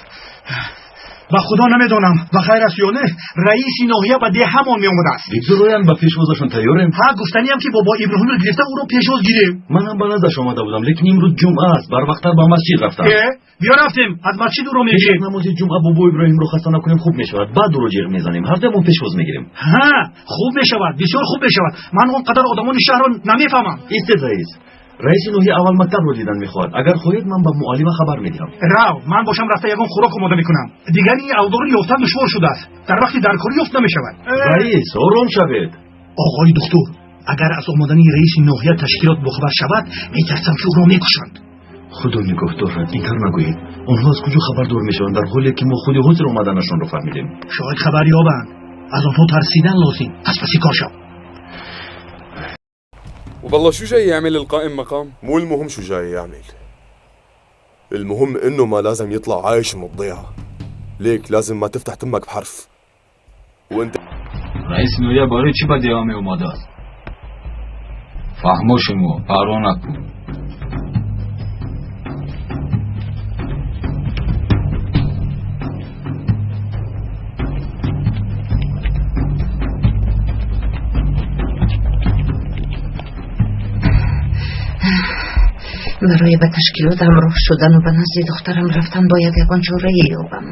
Ба худо намедонам, ба хайр аст ё не. Раиси ноҳия ба деҳамон меомадааст. Бигзор оянд, ба пешвозашон тайёрем. Ҳа, гуфтаниям, ки бобо Иброҳимро гирифта ӯро пешвоз гирем. Ман ҳам ба наздаш омада будам, лекин имрӯз ҷумъа аст, барвақттар ба масҷид рафтам. Э, биё рафтем, аз масҷид ӯро мегирем. Пеш аз намози ҷумъа бобо Иброҳимро хаста накунем, хуб мешавад. Баъд ӯро ҷиғ мезанем, ҳардуямон пешвоз мегирем. Ҳа, хуб мешавад, бисёр хуб мешавад. Ман он қадар одамони шаҳрро намефаҳмам. Истед, раис. Раиси ноҳия аввал мактабро дидан мехоҳад. Агар хоҳед, ман ба муаллима хабар медиҳам. Рав, ман бошам рафта ягон хӯрок омода мекунам. Дигар ин авзорро ёфтан душвор шудааст. Дар вақти даркорӣ ёфт намешавад. Раис, ором шавед. Оғои духтур, агар аз омадани раиси ноҳия ташкилот бохабар шавад, метарсам, ки ӯро мекушанд. Худо нигоҳ дорад, ин тавр нагӯед. Онҳо аз куҷо хабардор мешаванд, дар ҳоле ки мо худи ҳозир омаданашонро фаҳмидем? Шояд хабар ёбанд. Аз онҳо тарсидан лозим. Аз паси кор шав. وبالله شو جاي يعمل القائم مقام؟ مو المهم شو جاي يعمل، المهم انه ما لازم يطلع عايش من الضيعة. ليك لازم ما تفتح تمك بحرف. وانت раиси ноҳия барои чӣ ба деҳа меомадааст? Фаҳмо, шумо парво накун. Барои ба ташкилот ҳамроҳ шудану ба назди духтарам рафтан бояд ягон чорае ёбам.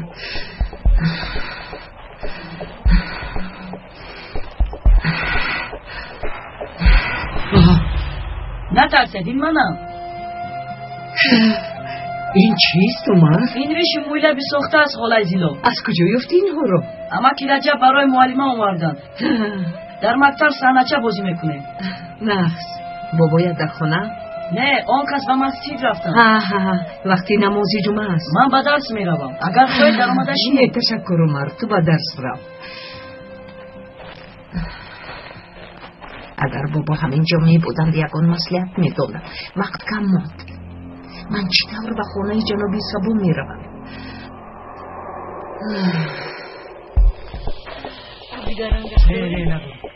Натарсед, ин манам. Ин чист, Умар? Ин риши мӯйлаби сохта аст, холаи Зило. Аз куҷо ёфтӣ инҳоро? Амаки Раҷаб барои муаллима оварданд. Дар мактаб саҳнача бозӣ мекунем. Нағз. Бобоят дар хона? Не, он кас ба масҷид рафтанд. Ҳа, вақти намози ҷумъа аст. Ман ба дарс меравам. Агар хоҳед, даромада шинед. Не, ташаккур, Умар, ту ба дарс рав. Агар бобо ҳамин ҷо мебуданд, ягон маслиҳат медоданд. Вақт кам монд. Ман чӣ тавр ба хонаи ҷаноби Сабо меравам?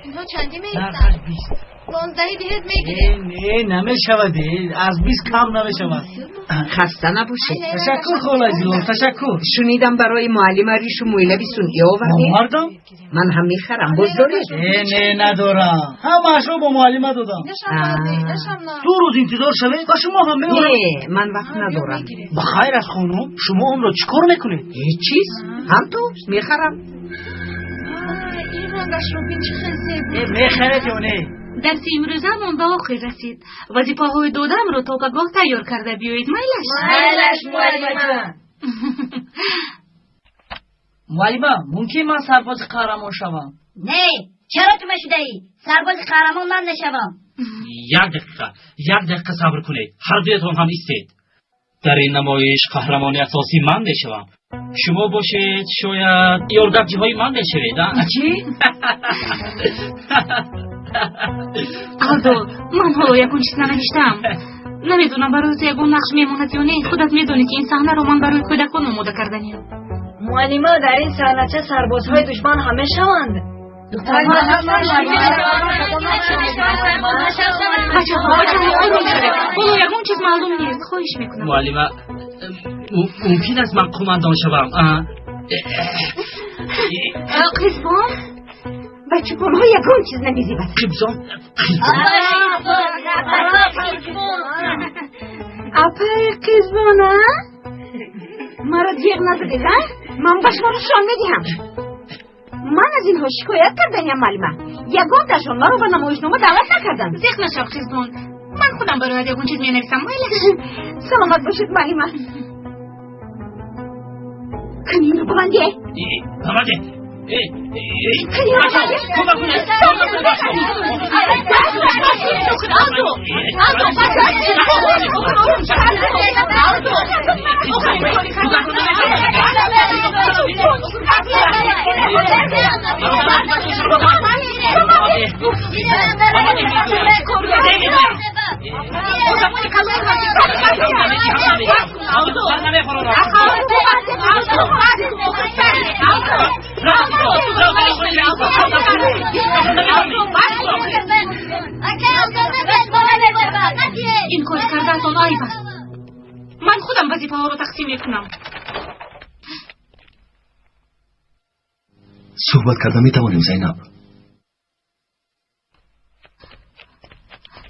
Инҳо чандӣ меистанд? 15 диҳед, мегирем. Не, намешавад, аз 20 кам намешавад. Хаста набошед. Ташаккур, холаи Зилол, ташаккур. Шунидам, барои муаллима ришу мӯйлаби сунъӣ овардед. Овардам. Ман ҳам мехарам. Боз доред? Не, надорам, ҳамаашро бо муаллима додам. Ду рӯз интизор шавед, ба шумо ҳам меорам. Не, ман вақт надорам. Ба хайр аст, хонум. Шумо онро чӣ кор мекунед? Ҳеҷ чиз, ҳам ту мехарам. Ин рангашро бин, чӣ хел зебо! Мехаред ё не? Дарси имрӯзамон ба охир расид. Вазифаҳои додаамро то пагоҳ тайёр карда биёед, майлаш? Майлаш, муаллима. Муаллима, мумкин ман сарбози қаҳрамон шавам? Не, чаро ту мешудаӣ? Сарбози қаҳрамон ман мешавам. Як дақиқа, як дақиқа сабр кунед, ҳар дуятон ҳам истед. Дар ин намоиш қаҳрамони асосӣ ман мешавам. Шумо бошед, шояд ёрдамчиҳои ман мешавед, а? Чӣ? Алдо, ман ҳоло ягон чиз нанавиштаам. Намедонам барои ту ягон нақш мемонад ё не. Худат медонӣ, ки ин саҳнаро ман барои кӯдакон омода карданиям. Муаллима, дар ин саҳнача сарбозҳои душман ҳам мешаванд. Бачаҳо, бачаҳо, ором шавед. Ҳоло ягон чиз маълум нест. Хоҳиш мекунам. Муаллима, мумкин аст ман қумандон шавам, а? Қизбон, ба чӯпонҳо ягон чиз намезебад. Қизбон? Апаи қизбон, а? Маро ҷеғ назадед, а? Ман ба шумо нишон медиҳам. Ман аз инҳо шикоят карданиям, муаллима. Ягонташон маро ба намоишнома даъват накарданд. Зиқ нашав, қизбон. Ман худам барояд ягон чиз менависам, майлаш. Саломат бошед, муаллима. Канинро бабанде. Бабанде. Канинро бабанде. Кӯмак кунед. Ин кори кардаатон айб аст. Ман худам вазифаҳоро тақсим мекунам. Суҳбат карда метавонем, Зайнаб?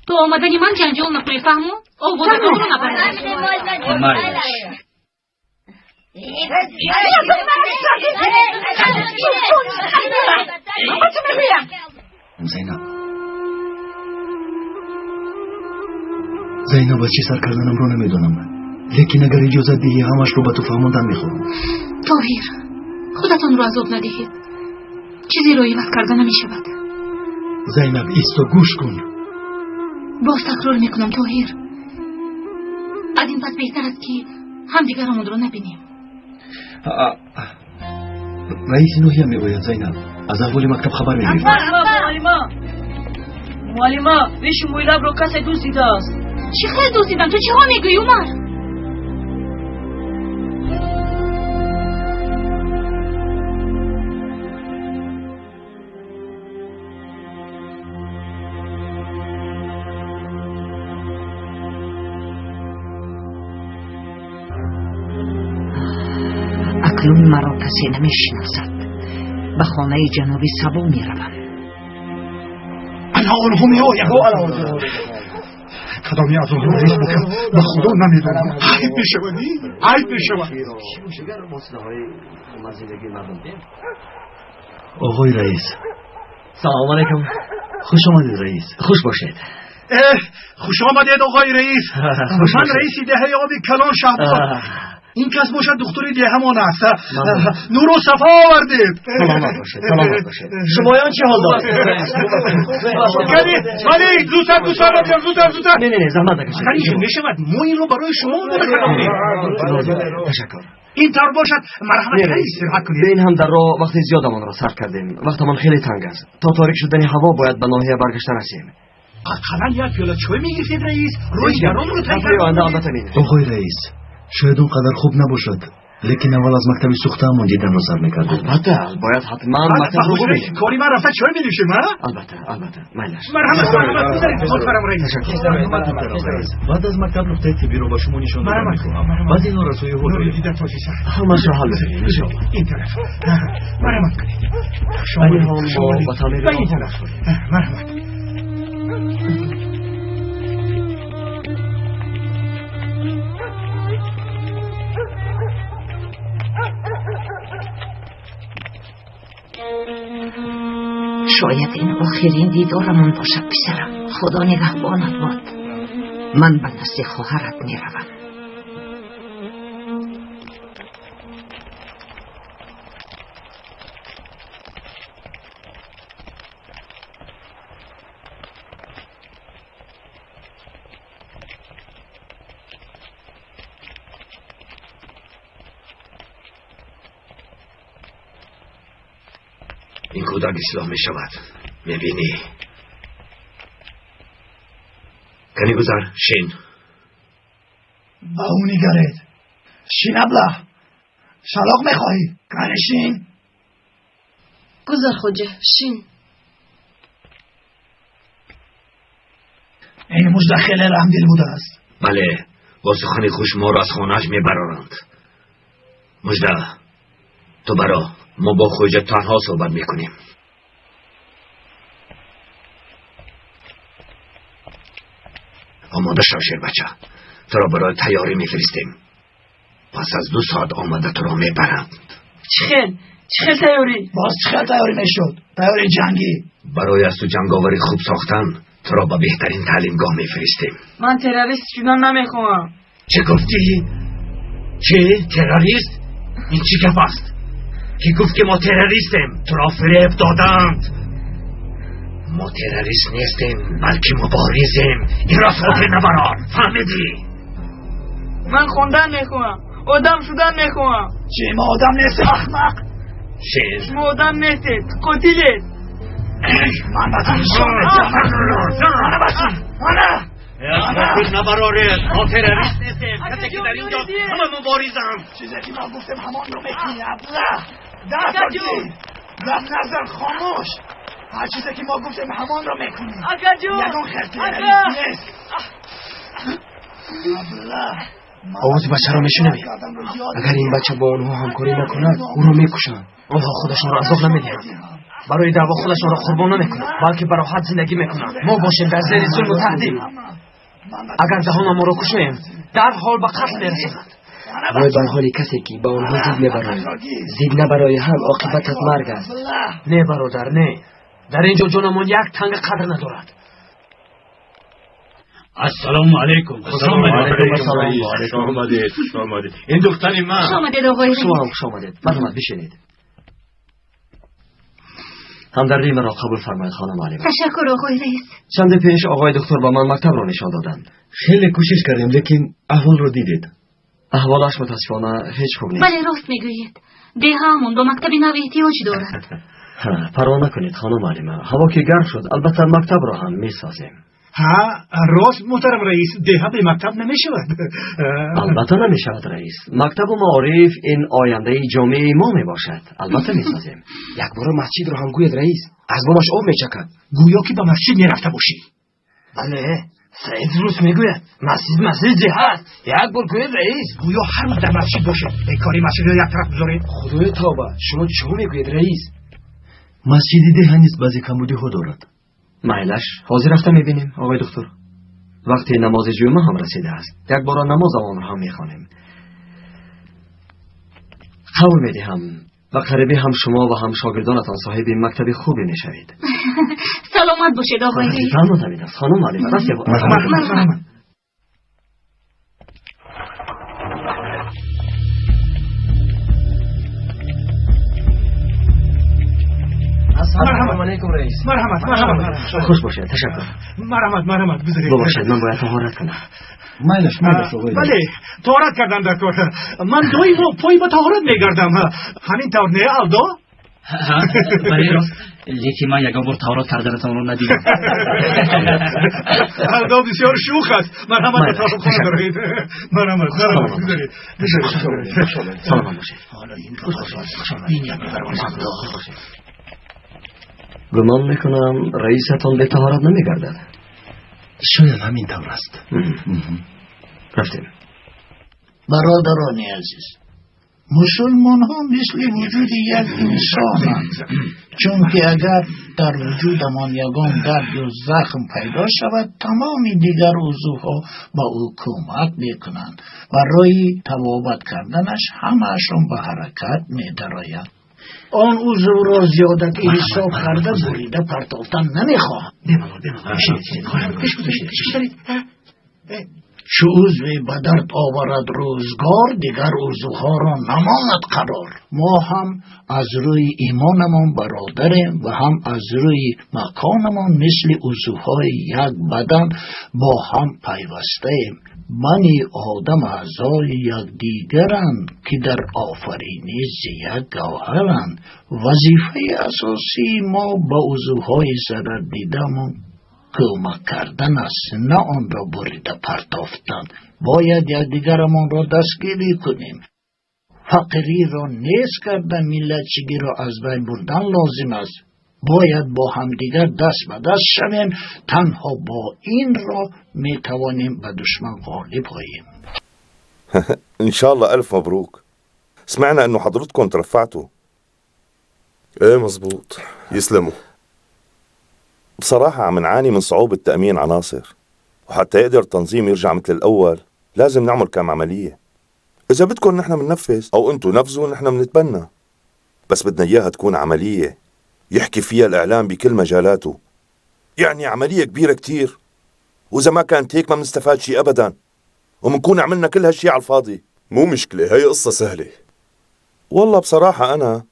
То омадани ман ҷанҷол накунед, фаҳму? Овозатонро набаред. Майлаш. Зайнаб, Зайнаб, аз чӣ сар карданамро намедонам, лекин агар иҷозат диҳӣ, ҳамашро ба ту фаҳмондан мехоҳам. Тоҳир, худатонро азоб надиҳед. Чизеро иваз карда намешавад. Зайнаб, исто, гӯш кун. Боз такрор мекунам, Тоҳир, аз ин пас беҳтар аст, ки ҳамдигарамонро набинем. Раиси ноҳия меояд, Зайнаб. Аз аҳволи мактаб хабар мегирифт. Муаллима, муаллима, риши мӯйлабро касе дуздидааст. Чӣ хел дуздидан? Ту чиҳо мегӯӣ, Умар? Акнун маро касе намешиносад. Ба хонаи ҷаноби Сабо меравам. Ана онҳо меоянд. Кадоме аз онҳо раис бошад, ба Худо намедонам. Айб мешавад, айб мешавад. Оғои раис. Салому алайкум. Хуш омадед, раис. Хуш бошед. Хуш омадед, оғои раис. Ман раиси деҳаи оби калон Шаҳбоз. Ин кас бошад духтури деҳамон аст. Нуру сафо овардед. Саломат бошед, саломат бошед. Шумоён чӣ ҳол доред? Кани, вале зудтар, зудтар, зудтар, зудтар. Не, не, не, заҳмат накашед. Кани, мешавад, мо инро барои шумо омода кардем. Ташаккур. Ин тавр бошад, марҳамат, кани истироҳат кунед. Ба ин ҳам дар роҳ вақти зиёдамонро сарф кардем. Вақтамон хеле танг аст. То торик шудани ҳаво бояд ба ноҳия баргашта расем. Ақаллан як пиёла чой мегирифтед, раис. Рӯи гаронро тай кард. Оянда албатта менӯшем. Оғои раис, шояд он қадар хуб набошад, лекин аввал аз мактаби сӯхтаамон диданро сар мекардем. Албатта, бояд ҳатман мактабро бубинем. Кори ман рафта чой менӯшем, а? Албатта, албатта, майлаш. Марҳамат, марҳамат, гузаред, муҳтарам раис. Баъд аз мактаб нуқтаи тиббиро ба шумо нишон додан мехоҳам. Баъзе норасоиҳо дорем. Ҳамашро ҳал мекунем, иншоаллоҳ. Ин тараф. Марҳамат кунед. Айни ҳол мо ба таъмири Ба ин тараф. Марҳамат. Шояд ин охирин дидорамон бошад, писарам. Худо нигаҳбонат бод. Ман ба назди хоҳарат меравам. Ин кӯдак ислоҳ мешавад, мебинӣ. Кани гузар, шин. Ба ӯ нигаред. Шин, аблаҳ, шалоқ мехоҳӣ? Кани шин. Гузар, хоҷа, шин. Ин мужда хеле раҳмдил будааст. Бале, бо сухани хуш моро аз хонааш мебароранд. Мужда, ту баро, мо бо хоҷа танҳо суҳбат мекунем. Омода шав, шербача, туро барои тайёрӣ мефиристем. Пас аз 2 соат омада туро мебаранд. Чӣ хел? Чӣ хел тайёрӣ? Боз чӣ хел тайёрӣ мешуд? Тайёрии ҷангӣ. Барои аз ту ҷанговари хуб сохтан туро ба беҳтарин таълимгоҳ мефиристем. Ман террорист шудан намехоҳам. Чӣ гуфтӣ? Чӣ? Террорист? Ин чӣ гап аст? Ки гуфт ки мо террористем? Туро фиреб доданд. Мо террорист нестем, балки муборизем. Инро хотир набарор, фаҳмидӣ? Ман хондан мехоҳам, одам шудан мехоҳам. Чӣ, мо одам нестем, аҳмақ? Шер. Шумо одам нестед, қотилед. Ман ба ту нишон медиҳам. Мана басӣ, мана. Хотир набароред, мо террорист нестем. Касе ки дар инҷо ҳама муборизанд. Чизе ки мо гуфтем ҳамонро мекунӣ, аблаҳ. Даст гир, гап назан, хомӯш. Ҳар чизе ки мо гуфтем ҳамонро мекунӣ. Акаҷон, ягон хел террорист нест. Аблаҳ. Овози бачаро мешунавӣ? Агар ин бача бо онҳо ҳамкорӣ накунад, ӯро мекушанд. Онҳо худашонро азоб намедиҳанд, барои даъво худашонро қурбон намекунанд, балки ба роҳат зиндагӣ мекунанд. Мо бошем дар зери зулму таҳдид. Агар даҳонамонро кушоем, дарҳол ба қатл мерасонанд. Вой бар ҳоли касе ки ба онҳо зид мебарояд. Зид набарои ҳам оқибатат марг аст. Не, бародар, не. Дар ин ҷо ҷонамон як танга қадр надорад. Ассалому алайкум. Хуш омадед, хуш омадед. Ин духтари ман. Хуш омадед, оғои раис. Шумо ҳам хуш омадед. Марҳамат, бишинед. Ҳамдардии маро қабул фармоед, хонум Алима. Ташаккур, оғои раис. Чанде пеш оғои доктор ба ман мактабро нишон доданд. Хеле кӯшиш кардем, лекин аҳволро дидед. Аҳволаш мутаассифона ҳеҷ хуб нест. Бале, рост мегӯед. Деҳаамон ба мактаби нав эҳтиёҷ дорад. Парво накунед, хонум Алима. Ҳаво ки гарм шуд, албатта мактабро ҳам месозем. Ҳа, рост, муҳтарам раис, деҳа бемактаб намешавад. Албатта намешавад, раис. Мактабу маориф ин ояндаи ҷомеаи мо мебошад. Албатта месозем. Якбора масҷидро ҳам гӯед, раис. Аз бомаш об мечакад. Гӯё ки ба масҷид мерафта бошӣ. Бале, Саид руст мегӯяд. Масҷид масҷид ҷиҳат. Як бор гӯед, раис. Гӯё ҳар вақт дар масҷид бошед. Бекори масҷидро як тараф гузоред. Худои тавба, шумо чӣ мегӯед, раис? Масҷиди деҳа низ баъзе камбудиҳо дорад. Майлаш, ҳозир рафта мебинем, оғои доктор. Вақти намози ҷумъа ҳам расидааст. Як бора намозамонро ҳам мехонем. Қавл медиҳам, ба қарибӣ ҳам шумо ва ҳам шогирдонатон соҳиби мактаби хубе мешавед. Саломат бошед, оғои раис. Фармон ҳамин аст, хонум Алима. Рафтем. Марҳамат. Ассалому алайкум, раис. Марҳамат, марҳамат. Хуш бошед, ташаккур. Марҳамат, марҳамат, гузаред. Бубахшед, ман бояд таҳорат кунам. Майлаш, майлаш, оғои. Бале, таҳорат кардан дар кор. Ман доимо пой ба таҳорат мегардам. Ҳамин тавр не, Алдо? Бале, рост. Лекин ман ягон бор таҳорат карданатонро надидам. Алдо бисёр шӯх аст. Марҳамат, ба таҳоратхона дароед. Марҳамат, марҳамат, гузаред. Гузаред. Саломат бошед. Ҳоло ин ин мебарам, Алдо. Гумон мекунам раисатон бетаҳорат намегардад. Шояд ҳамин тавр аст. Рафтем. Бародарони азиз, мусулмонҳо мисли вуҷуди як инсонанд, чунки агар дар вуҷудамон ягон дард ё захм пайдо шавад, тамоми дигар узвҳо ба ӯ кӯмак мекунанд. Барои табобат карданаш ҳамаашон ба ҳаракат медароянд. Он узвро зиёдатӣ ҳисоб карда бурида партофтан намехоҳам. Бемалол, бемалол. Бишинед, бишинед. Пеш гузоред, пеш гузоред. Чу узве ба дард оварад рӯзгор, дигар узвҳоро намонад қарор. Мо ҳам аз рӯи имонамон бародарем ва ҳам аз рӯи маконамон мисли узвҳои як бадан бо ҳам пайвастаем. Бани одам аъзои якдигаранд, ки дар офариниш зи як гавҳаранд. Вазифаи асосии мо ба узвҳои зарардидаамон кӯмак кардан аст, на онро бурида партофтан. Бояд якдигарамонро дастгирӣ кунем. Фақириро нест карда, миллатчигиро аз байн бурдан лозим аст. Бояд бо ҳамдигар даст ба даст шавем. Танҳо бо ин роҳ метавонем ба душман ғолиб оем. إن شاء الله ألف مبروك. سمعنا إنه حضرتكم ترفعتوا. إيه مزبوط، يسلموا. بصراحة عم نعاني من صعوبة تأمين عناصر، وحتى يقدر التنظيم يرجع مثل الأول لازم نعمل كم عملية. إذا بدكم نحن مننفذ أو أنتو نفذوا نحن منتبنى، بس بدنا إياها تكون عملية يحكي فيها الإعلام بكل مجالاته، يعني عملية كبيرة كتير. وإذا ما كانت هيك ما منستفاد شيء أبدا، ومنكون عملنا كل هالشي على الفاضي. مو مشكلة، هي قصة سهلة. والله بصراحة أنا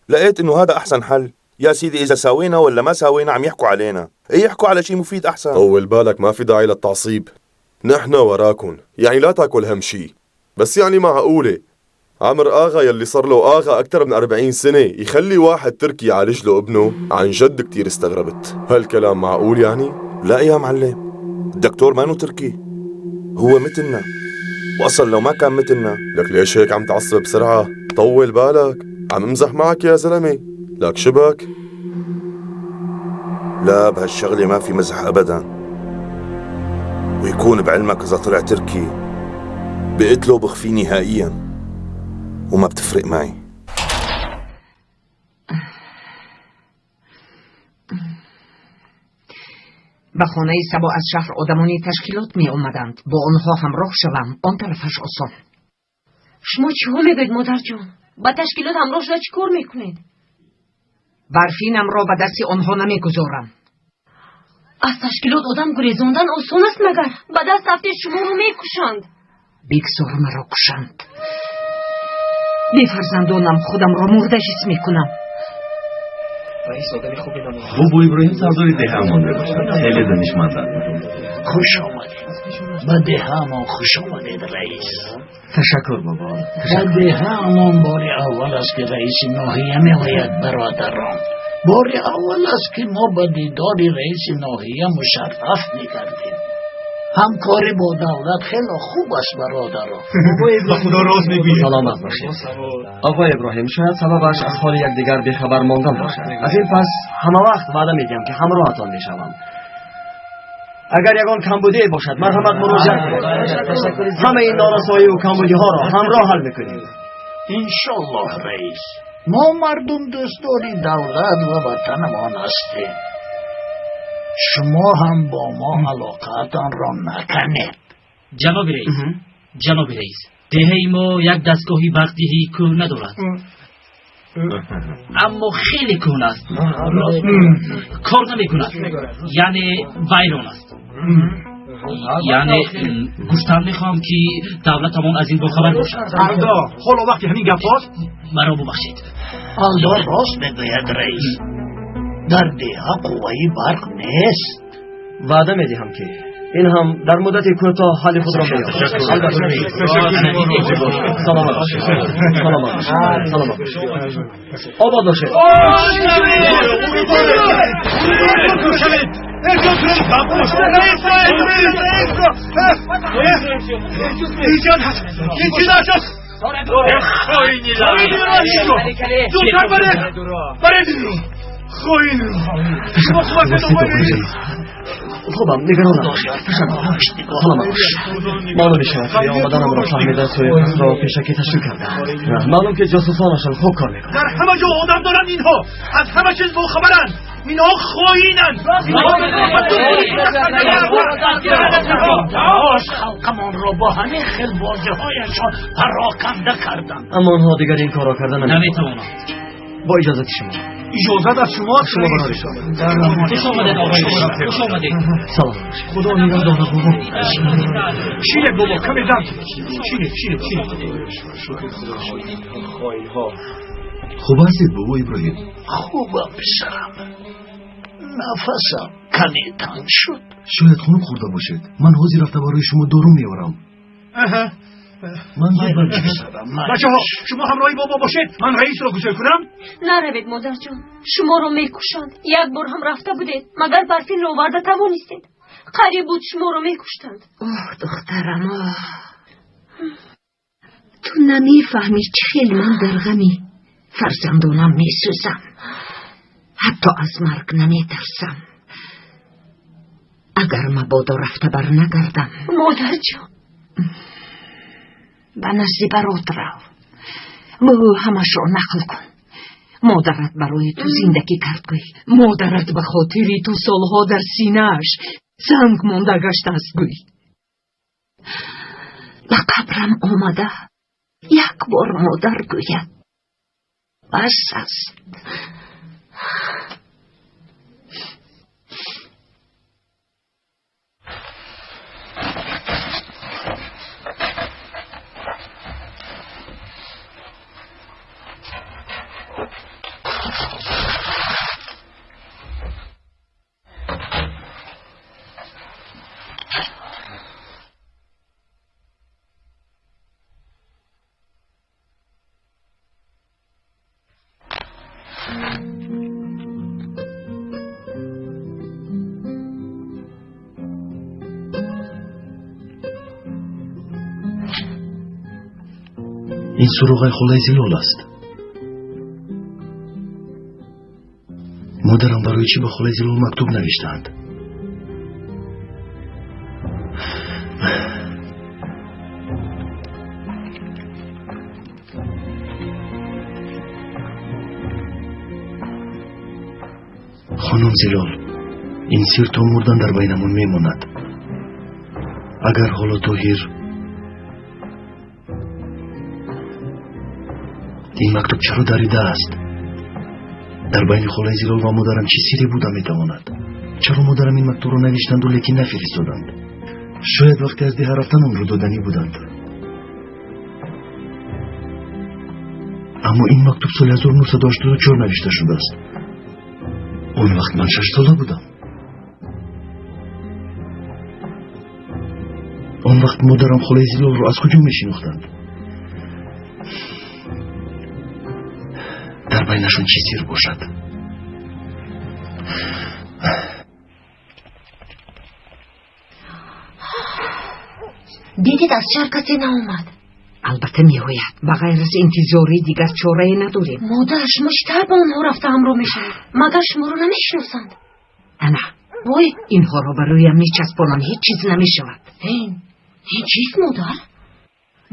لقيت إنه هذا أحسن حل. يا سيدي إذا ساوينا ولا ما ساوينا عم يحكوا علينا، إيه يحكوا على شيء مفيد أحسن. طول بالك، ما في داعي للتعصيب، نحن وراكن، يعني لا تاكل هم شيء. بس يعني معقولة عمر آغا يلي صار له آغا أكثر من 40 سنة يخلي واحد تركي يعالج له ابنه؟ عن جد كتير استغربت، هالكلام معقول يعني؟ لا يا معلم، الدكتور مانو تركي، هو مثلنا، وأصلا لو ما كان مثلنا. لك ليش هيك عم تعصب بسرعة؟ طول بالك، عم امزح معك يا زلمة. لك شبك؟ لا بهالشغلة ما في مزح أبدا. ويكون بعلمك إذا طلع تركي بقتله بخفيه نهائيا، وما بتفرق معي. به خانه سبا از شهر آدمانی تشکیلات می آمدند. با آنها همراه شوم، آن طرفش آسان. شما چه میگوید مادر جان؟ با تشکیلات همراه شده چی کار میکنید؟ برفینم را به دست آنها نمیگذارم. از تشکیلات آدم گریزاندن آسان است مگر؟ به دست هفته شما رو میکشند. بگذار مرا کشند. بی فرزندانم خودم را مرده حس میکنم. بابا ابراهیم سردار دههمان میباشد، خیلی دانشمند. خوش آمدید به دههمان، خوش آمدید رئیس. تشکر بابا. به دههمان بار اول است که رئیس ناحیه میآید. برادران، بار اول است که ما به دیدار رئیس ناحیه مشرف میگردیم. همکاری با دولت خیلی خوب است برادران. با خدا راست میگویی. سلامت باشید آقای ابراهیم. شاید سببش از حال یکدیگر بیخبر ماندن باشد. از این پس همه وقت وعده میدهم که همراهتان میشوم. اگر یگان کمبودی باشد مرحمت مراجعه کنید. همه این نارسایی و کمبودی ها را همراه حل میکنیم انشالله. رئیس، ما مردم دوستدار دولت و وطنمان هستیم. شما هم با ما علاقتان را نکنید. جناب رئیس، جناب رئیس، دهه ما یک دستگاه برقدهی کهنه ندارد، اما خیلی کهنه است، کار نمی کند، یعنی ویران است. یعنی گفتن میخوام که دولتمان از این باخبر باشد. الدا، حالا وقتی همین گپ هاست؟ مرا ببخشید. الدا راست میگوید رئیس، در деҳа қувваи барқ нест. Ваъда медиҳам ки ин ҳам дар муддати кӯтоҳ ҳалли худро меёбад. Саломат бошед, саломат бошед, саломат бошед, обод бошед. Хубам, нигарон набошед. Саломат бошед. Маълум мешавад ки омаданамро фаҳмида сӯи қасрро пешакӣ ташкил карданд. Маълум ки ҷосусонашон хуб кор мекунанд. Дар ҳама ҷо одам доранд инҳо, аз ҳама чиз бохабаранд. Инҳо хоинанд. Халқамонро бо ҳамин хел бозиҳояшон пароканда карданд. Аммо онҳо дигар ин корро карда наметавонанд. Бо иҷозати шумо. Иҷозат аз шумост. Шумо барори Хуш омадед, оғои раис. Хуш омадед. Салом. Худо нигаҳдорад, бобо. Шинед, бобо, каме дам. Шинед, шинед, шинед. Хуб ҳастед, бобо Иброҳим? Хубам, писарам. Нафасам каме танг шуд. Шояд хунук хӯрда бошед. Ман ҳозир рафта барои шумо дору меорам. Ман зуд бармегардам. Бачаҳо, шумо ҳамроҳи бобо бошед, ман раисро гусел кунам. Наравед, модарҷон, шуморо мекушанд. Як бор ҳам рафта будед, магар барфинро оварда тавонистед. Қариб буд шуморо мекуштанд. Оҳ, духтарам, оҳ, ту намефаҳмӣ чӣ хел ман дар ғами фарзандонам месӯзам. Ҳатто аз марг наметарсам. Агар мабодо рафта барнагардам. Модарҷон, ба назди барот рав, ба ӯ ҳамашро нақл кун. Модарат барои ту зиндагӣ кард, гӯй. Модарат ба хотири ту солҳо дар синааш санг монда гаштааст, гӯй. Ба қабрам омада як бор модар гӯяд, бас аст. Ин суроғаи холаи Зилол аст. Модарам барои чӣ ба холаи Зилол мактуб навиштаанд? Хонум Зилол, ин сир то мурдан дар байнамон мемонад. Агар ҳоло Тоҳир ин мактуб чаро даридааст? Дар байни холаи Зилол ва модарам чӣ сирре буда метавонад? Чаро модарам ин мактубро навиштанду, лекин нафиристоданд? Шояд вақте аз деҳа рафтан онро доданӣ буданд. Аммо ин мактуб соли 1984 навишта шудааст. Он вақт ман 6-сола будам. Он вақт модарам холаи Зилолро аз куҷо мешинохтанд? Дар байнашон чӣ сир бошад? Дидед, аз шаҳр касе наомад. Албатта меояд. Ба ғайр аз интизорӣ дигар чорае надорем. Модар, шумо чӣ тавр ба онҳо рафта ҳамроҳ мешавед? Магар шуморо намешиносанд? Ана, вой, инҳоро ба рӯям мечаспонам, ҳеҷ чиз намешавад. Ин чист, модар?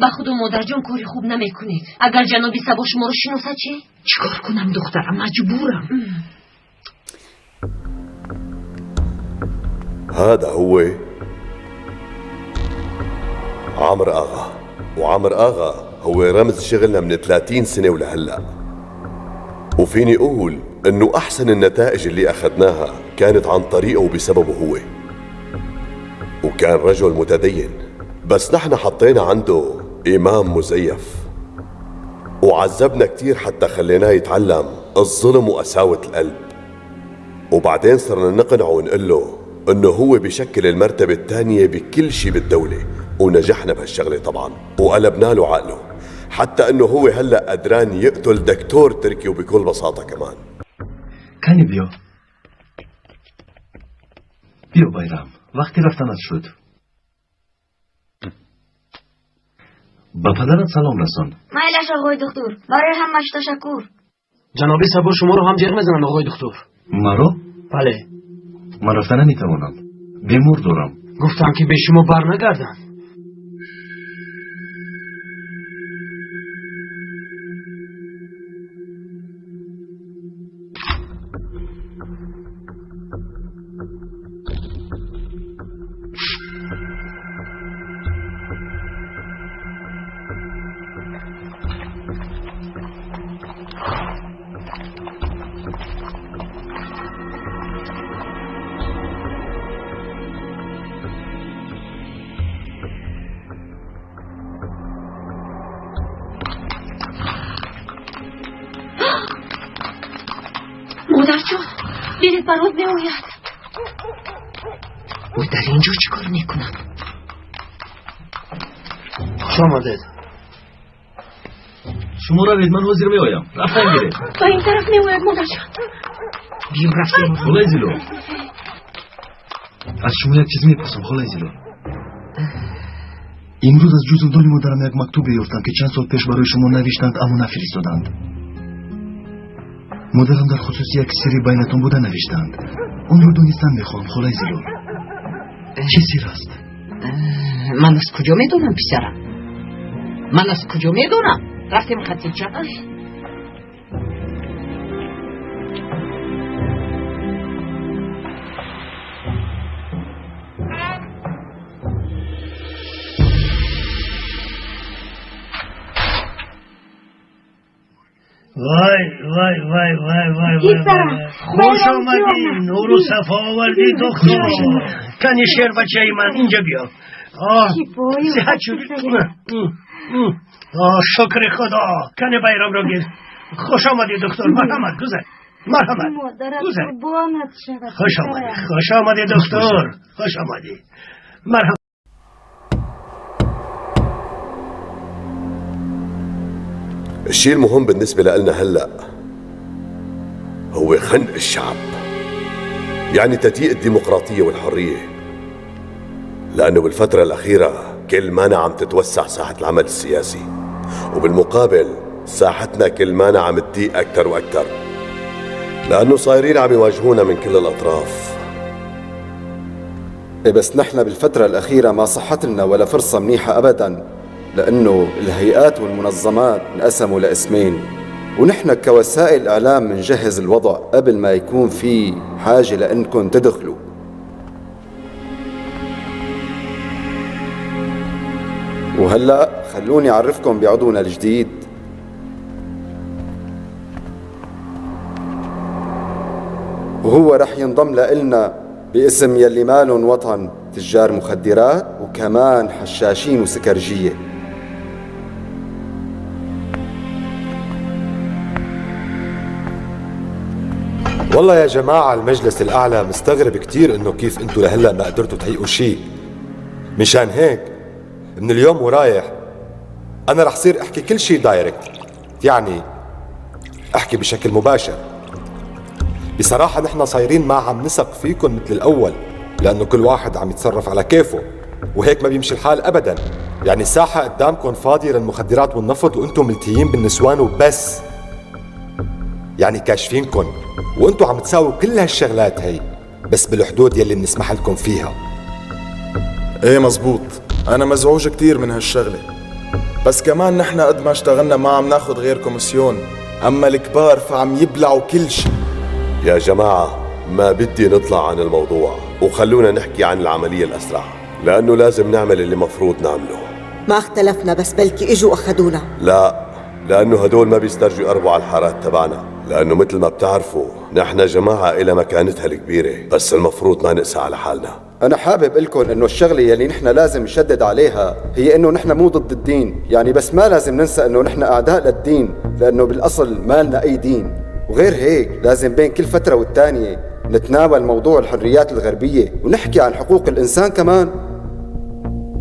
Ба худо, модарҷон, кори хуб намекунед. Агар ҷаноби Сабо шуморо шиносад чӣ? Чӣ кор кунам, духтарам, маҷбурам. هذا هو عمر آغا، وعمر آغا هو رمز شغلنا من 30 سنة ولهلأ. وفيني أقول إنه أحسن النتائج اللي أخذناها كانت عن طريقه وبسببه هو. وكان رجل متدين، بس نحن حطينا عنده إمام مزيف وعذبنا كتير حتى خليناه يتعلم الظلم وقساوة القلب. وبعدين صرنا نقنعه ونقول له إنه هو بشكل المرتبة الثانية بكل شي بالدولة، ونجحنا بهالشغلة طبعا وقلبنا له عقله، حتى إنه هو هلأ قدران يقتل دكتور تركي وبكل بساطة كمان. کانی بیا. بیا بایرام، وقتی رفتنت شد. ба падарат салом расон. Майлаш, оғои духтур, барои ҳамаш ташаккур. Ҷаноби Сабо шуморо ҳам ҷеғ мезананд, оғои духтур. Маро? Бале. Ман рафта наметавонам, бемор дорам. Гуфтам ки бе шумо барнагардам. Бинед, Барот меояд. Ӯ дар ин ҷо чӣ кор мекунад? Хуш омадед. Шумо равед, ман ҳозир меоям. Рафтан гиред. Ба ин тараф меояд, модарҷон. Биё, рафтем. Холаи Зилол, аз шумо як чиз мепурсам, холаи Зилол. Имрӯз аз ҷузумдони модарам як мактубе ёфтам, ки чанд сол пеш барои шумо навиштанд, аммо нафиристоданд. Модарам дар хусуси як сирри байнатон буда навиштанд. Онро донистан мехоҳам, холаи Зилол. Чӣ сир аст? Ман аз куҷо медонам, писарам? Ман аз куҷо медонам? Рафтем, Хатича. Вай, вай, вай, вай, вай, вай. Хуш омадӣ, нуру сафо овардӣ, доктор. Кани, шербачаи ман, инҷа биё. Сиҳат шудӣ? Шукри Худо. Кани, байрамро гир. Хуш омадӣ, доктор. Марҳамат, гузар. Марҳамат. Гузар. Хуш омадӣ, хуш омадӣ, доктор. Хуш омадӣ. Марҳамат. الشيء المهم بالنسبة لنا هلأ هو خنق الشعب، يعني تضييق الديمقراطية والحرية، لأنه بالفترة الأخيرة كل مانا عم تتوسع ساحة العمل السياسي، وبالمقابل ساحتنا كل مانا عم تضيق أكثر وأكثر، لأنه صايرين عم يواجهونا من كل الأطراف. بس نحن بالفترة الأخيرة ما صحت لنا ولا فرصة منيحة أبداً، لأنه الهيئات والمنظمات انقسموا لاسمين، ونحن كوسائل إعلام منجهز الوضع قبل ما يكون في حاجة لأنكم تدخلوا. وهلأ خلوني أعرفكم بعضونا الجديد. وهو رح ينضم لإلنا باسم يلي مالن وطن، تجار مخدرات وكمان حشاشين وسكرجية. والله يا جماعة، المجلس الأعلى مستغرب كتير إنه كيف أنتوا لهلا ما قدرتوا تحققوا شيء. مشان هيك من اليوم ورايح أنا رح صير أحكي كل شيء direct، يعني أحكي بشكل مباشر. بصراحة نحن صايرين ما عم نثق فيكم مثل الأول، لأنه كل واحد عم يتصرف على كيفه، وهيك ما بيمشي الحال أبداً. يعني الساحة قدامكم فاضية للمخدرات والنفط، وأنتم ملتيين بالنسوان وبس، يعني كاشفينكم وانتم عم تساووا كل هالشغلات هي بس بالحدود يلي بنسمح لكم فيها. ايه مزبوط، انا مزعوج كتير من هالشغلة، بس كمان نحن قد ما اشتغلنا ما عم ناخد غير كوميسيون، اما الكبار فعم يبلعوا كل شيء. يا جماعة، ما بدي نطلع عن الموضوع، وخلونا نحكي عن العملية الأسرع، لأنه لازم نعمل اللي مفروض نعمله. ما اختلفنا، بس بلكي اجوا أخذونا. لا، لأنه هدول ما بيسترجوا يقربوا على الحارات تبعنا، لأنه مثل ما بتعرفوا نحن جماعة إلى مكانتها الكبيرة، بس المفروض ما نقسى على حالنا. أنا حابب لكم إنه الشغلة يلي نحن لازم نشدد عليها هي إنه نحن مو ضد الدين، يعني بس ما لازم ننسى إنه نحن أعداء للدين، لأنه بالأصل ما لنا أي دين. وغير هيك لازم بين كل فترة والتانية نتناول موضوع الحريات الغربية ونحكي عن حقوق الإنسان كمان.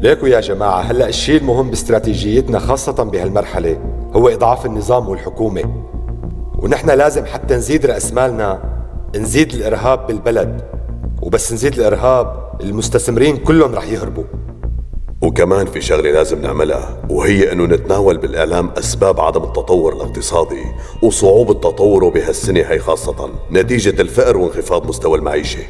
ليكو يا جماعة، هلأ الشيء المهم باستراتيجيتنا خاصة بهالمرحلة هو إضعاف النظام والحكومة، ونحن لازم حتى نزيد رأس مالنا نزيد الإرهاب بالبلد، وبس نزيد الإرهاب المستثمرين كلهم رح يهربوا. وكمان في شغلة لازم نعملها، وهي أنه نتناول بالإعلام أسباب عدم التطور الاقتصادي وصعوبة تطوره بهالسنة هي، خاصة نتيجة الفقر وانخفاض مستوى المعيشة.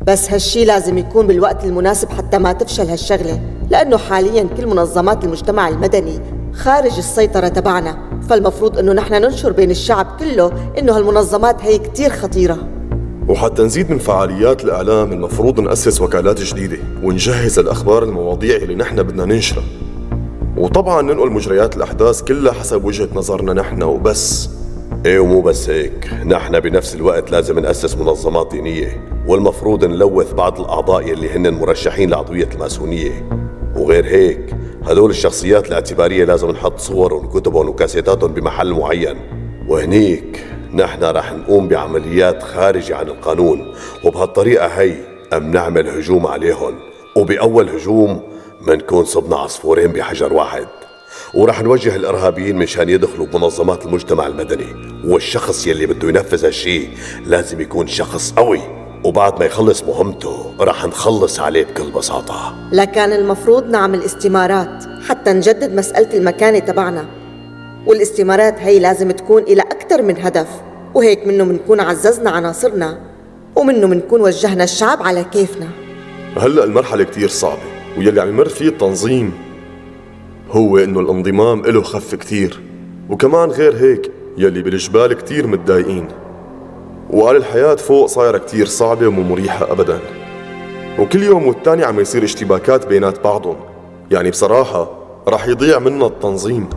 بس هالشي لازم يكون بالوقت المناسب حتى ما تفشل هالشغلة، لأنه حالياً كل منظمات المجتمع المدني خارج السيطرة تبعنا، فالمفروض أنه نحن ننشر بين الشعب كله أنه هالمنظمات هي كتير خطيرة. وحتى نزيد من فعاليات الإعلام المفروض نأسس وكالات جديدة ونجهز الأخبار المواضيع اللي نحن بدنا ننشرها، وطبعا ننقل مجريات الأحداث كلها حسب وجهة نظرنا نحن وبس. ايه ومو بس هيك، نحن بنفس الوقت لازم نأسس منظمات دينية، والمفروض نلوث بعض الأعضاء يلي هن مرشحين لعضوية الماسونية. وغير هيك هدول الشخصيات الاعتبارية لازم نحط صورهم وكتبهم وكاسيتاتهم بمحل معين، وهنيك نحن رح نقوم بعمليات خارجة عن القانون، وبهالطريقة هي منعمل هجوم عليهم، وبأول هجوم منكون صبنا عصفورين بحجر واحد، ورح نوجه الإرهابيين مشان يدخلوا بمنظمات المجتمع المدني، والشخص يلي بده ينفذ هالشي لازم يكون شخص قوي، وبعد ما يخلص مهمته رح نخلص عليه بكل بساطة. لكان المفروض نعمل استمارات حتى نجدد مسألة المكانة تبعنا، والاستمارات هي لازم تكون إلى أكثر من هدف، وهيك منه منكون عززنا عناصرنا ومنه منكون وجهنا الشعب على كيفنا. هلأ المرحلة كتير صعبة، ويلي عم يمر فيه التنظيم هو إنه الانضمام إله خف كتير، وكمان غير هيك يلي بالجبال كتير متضايقين، وقال الحياة فوق صايرة كتير صعبة ومو مريحة أبداً، وكل يوم والتاني عم يصير اشتباكات بينات بعضهم. يعني بصراحة رح يضيع منا التنظيم،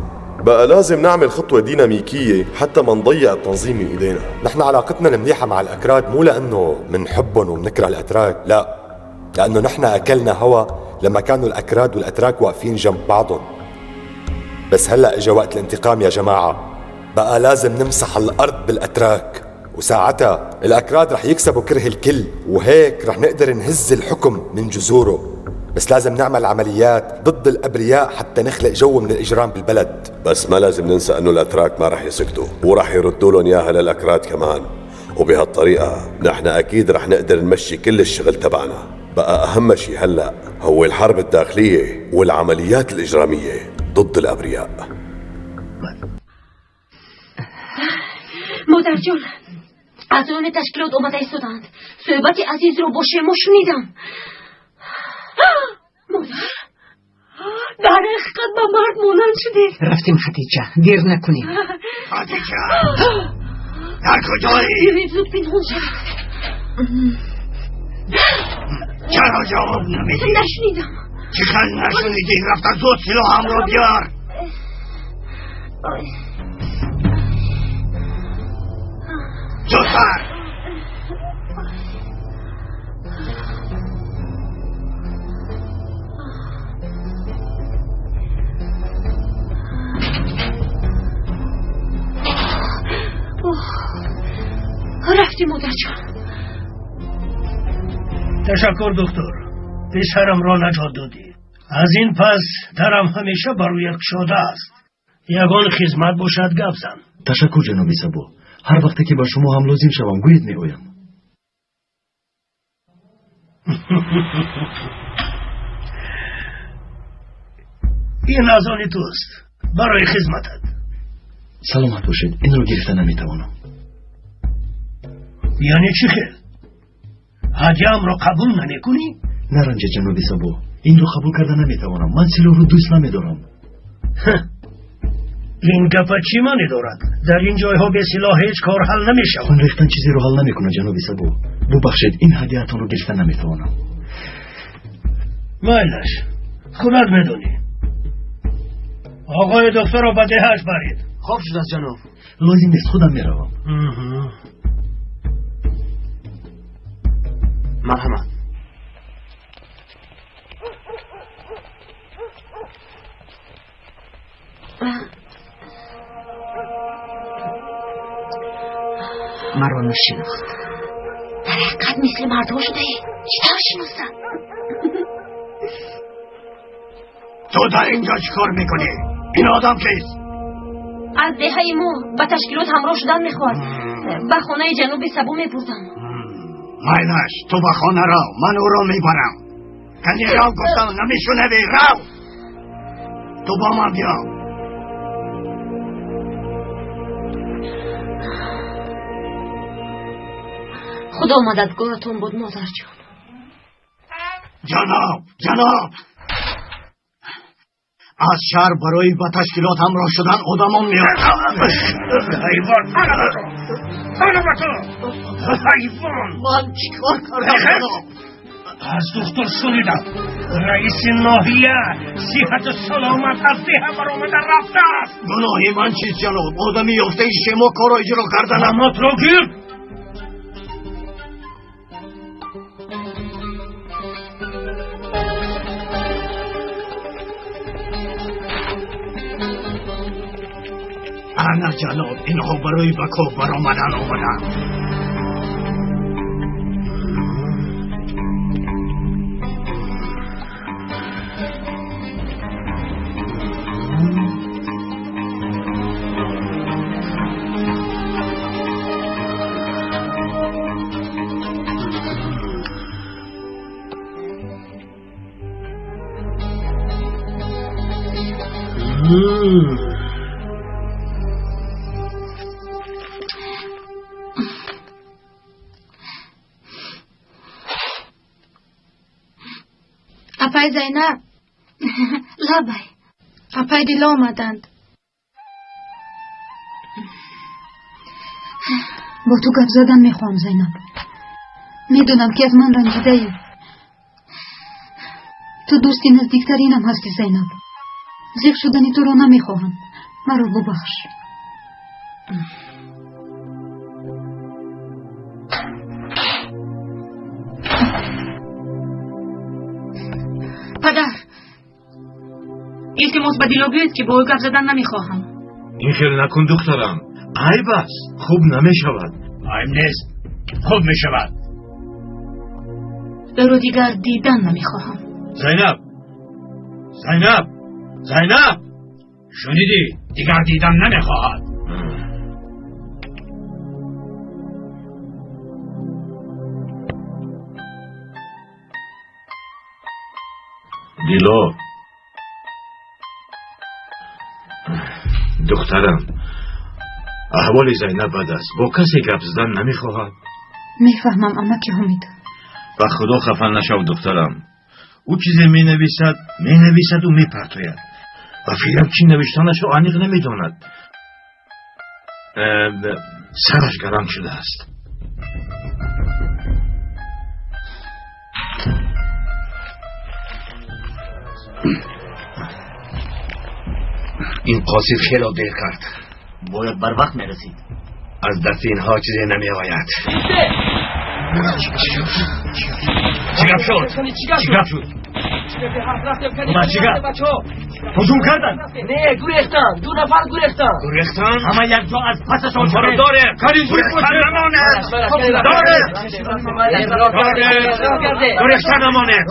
بقى لازم نعمل خطوة ديناميكية حتى ما نضيع التنظيم من إيدينا. نحن علاقتنا المليحة مع الأكراد مو لأنه منحبهم ومنكره الأتراك، لا، لأنه نحن أكلنا هوا لما كانوا الأكراد والأتراك واقفين جنب بعضهم. بس هلأ إجا وقت الانتقام يا جماعة، بقى لازم نمسح الأرض بالأتراك، وساعتها الأكراد رح يكسبوا كره الكل، وهيك رح نقدر نهز الحكم من جذوره. بس لازم نعمل عمليات ضد الأبرياء حتى نخلق جو من الإجرام بالبلد. بس ما لازم ننسى أنه الأتراك ما رح يسكتوا ورح يردوا لهم إياها للأكراد كمان، وبهالطريقة نحن أكيد رح نقدر نمشي كل الشغل تبعنا. بقى أهم شيء هلأ هو الحرب الداخلية والعمليات الإجرامية ضد الأبرياء. مادر جان، اعضایان تشکیلات آمده ایستادند. صحبت عزیز را با شما شنیدم. مادر، در حقیقت به مرد مانند شدید. رفتیم خدیجه، دیر نکنیم. خدیجه در کجایی؟ بیایید زود پنهان شوید. چرا جواب نمیدی؟ نشنیدم. چقدر نشنیدی؟ رفتن زود سلاحم رو بیار. زودتر. رفتی مادر جان. تشکر دکتر، پسرم را نجات دادی. از این پس درم همیشه بر روی شده است. یگان خدمت باشد گپ زن. تشکر جناب سبو، هر وقتی که با شما هم لازم شوم گویید می آیم. این از آن توست برای خدمتت. سلامت باشید، این رو گرفته نمیتوانم. یعنی چی خیل؟ هدیه‌ام را قبول نمیکنی؟ نرنج جناب سبو، این رو قبول کرده نمیتوانم. من سلاح رو دوست نمیدارم. این گپ چی معنی دارد؟ در این جایها به سلاح هیچ کار حل نمیشود. خون ریختن چیزی رو حل نمیکنه جناب سبو. ببخشید، این هدیه‌تان رو گرفته نمیتوانم. مایلش، خودت میدونی. آقای دکتر را به دهش برید. خوب شد از جناب. لازم نیست، خودم میروم. مرحمت. مرا نشناخت. در حقیقت مثل مردها شده ای. چطور شناختم؟ تو در اینجا چیکار میکنی؟ این آدم کیست؟ از دهه ما به تشکیلات همراه شدن میخواد. به خانه جنوب سبو میبردم. مایلش، تو به خانه رو، من او رو میبرم. کنی رو گفتم نمیشنوی، رو تو با من بیا. خدا مددگارتون بود مادر جان. جناب، جناب، از شهر برای با تشکیلات همراه شدن آدمان میاد. حیوان، حیوان، من چیکار کردم جناب؟ از دکتر شنیدم رئیس ناحیه صحت و سلامت از ده برآمده رفته است. گناهی من چیست جناب؟ آدمی یافته شما کار را اجرا کردنم. نمات را گیر. Ана ҷалол, инҳо барои ба кӯҳ баромадан омаданд. Апай Зайнаб, лабай, апай Дило омаданд. Бо ту гап задан мехоҳам, Зайнаб. Медонам, ки аз ман ранҷидаӣ. Ту дӯсти наздиктаринам ҳастӣ, Зайнаб. Зиқ шудани туро намехоҳам. Маро бубахш. Падар, илтимос ба Дило гӯед, ки бо ӯ гап задан намехоҳам. Ин хел накун, духтарам, айб аст, хуб намешавад. Айб нест, хуб мешавад. Ӯро дигар дидан намехоҳам. Зайнаб, Зайнаб, Зайнаб, шунидӣ? Дигар дидан намехоҳад. Дило, духтарам, аҳволи Зайнаб бад аст, бо касе гап задан намехоҳад. Мефаҳмам, амаки Ҳумид. Ба худо хафа нашав, духтарам. Ӯ чизе менависад, менависаду мепартояд. Ба фикрам, чӣ навиштанашро аниқ намедонад. Сараш гарам шудааст. Ин қосид хело дер кард. Бояд барвақт мерасид. Аз дасти инҳо чизе намеояд. Чӣ гап шуд? Чӣ гап шуд? Ма чӣ гап? Ҳуҷум карданд? Не, гурехтанд. Ду нафар гурехтанд. Гурехтанд? Ҳама якҷо аз пасашон Онҳоро дорем. Гурехтан намонед. Дорем. Дорем. Гурехтан намонед.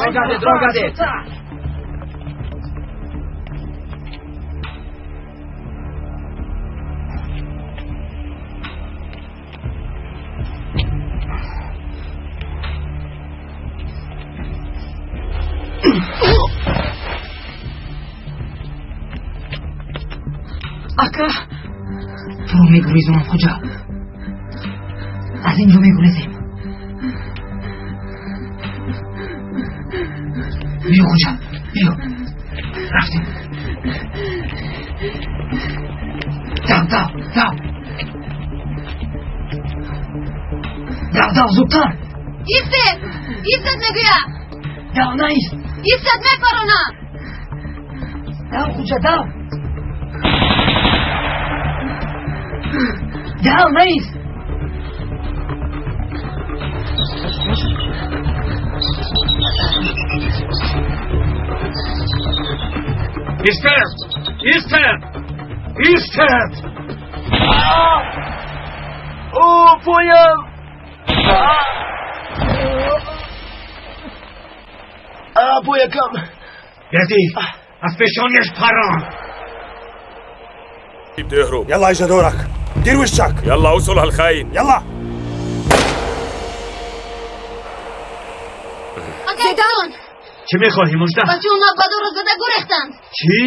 Ака, Туро мегурезонам, хуҷа. Аз ин ҷо мегурезем. Биё, хуҷа, биё. Рафтем. Дав, дав, дав. Дав, дав, зудтар. Истед! Истед, мегӯям! Дав, наист. Истед, мепаронам! Дав, хуҷа, дав. Дав, наист. Истед! Истед! Истед! О, поям! Поякам! Берди, аз пешонияш парон! بتهرب. يلا اجا دورك، دير وشك. يلا وصل هالخاين. يلا. Зайдан! Чӣ мехоҳӣ, Мужда? Бачаҳо мабадоро зада гурехтанд. Чӣ?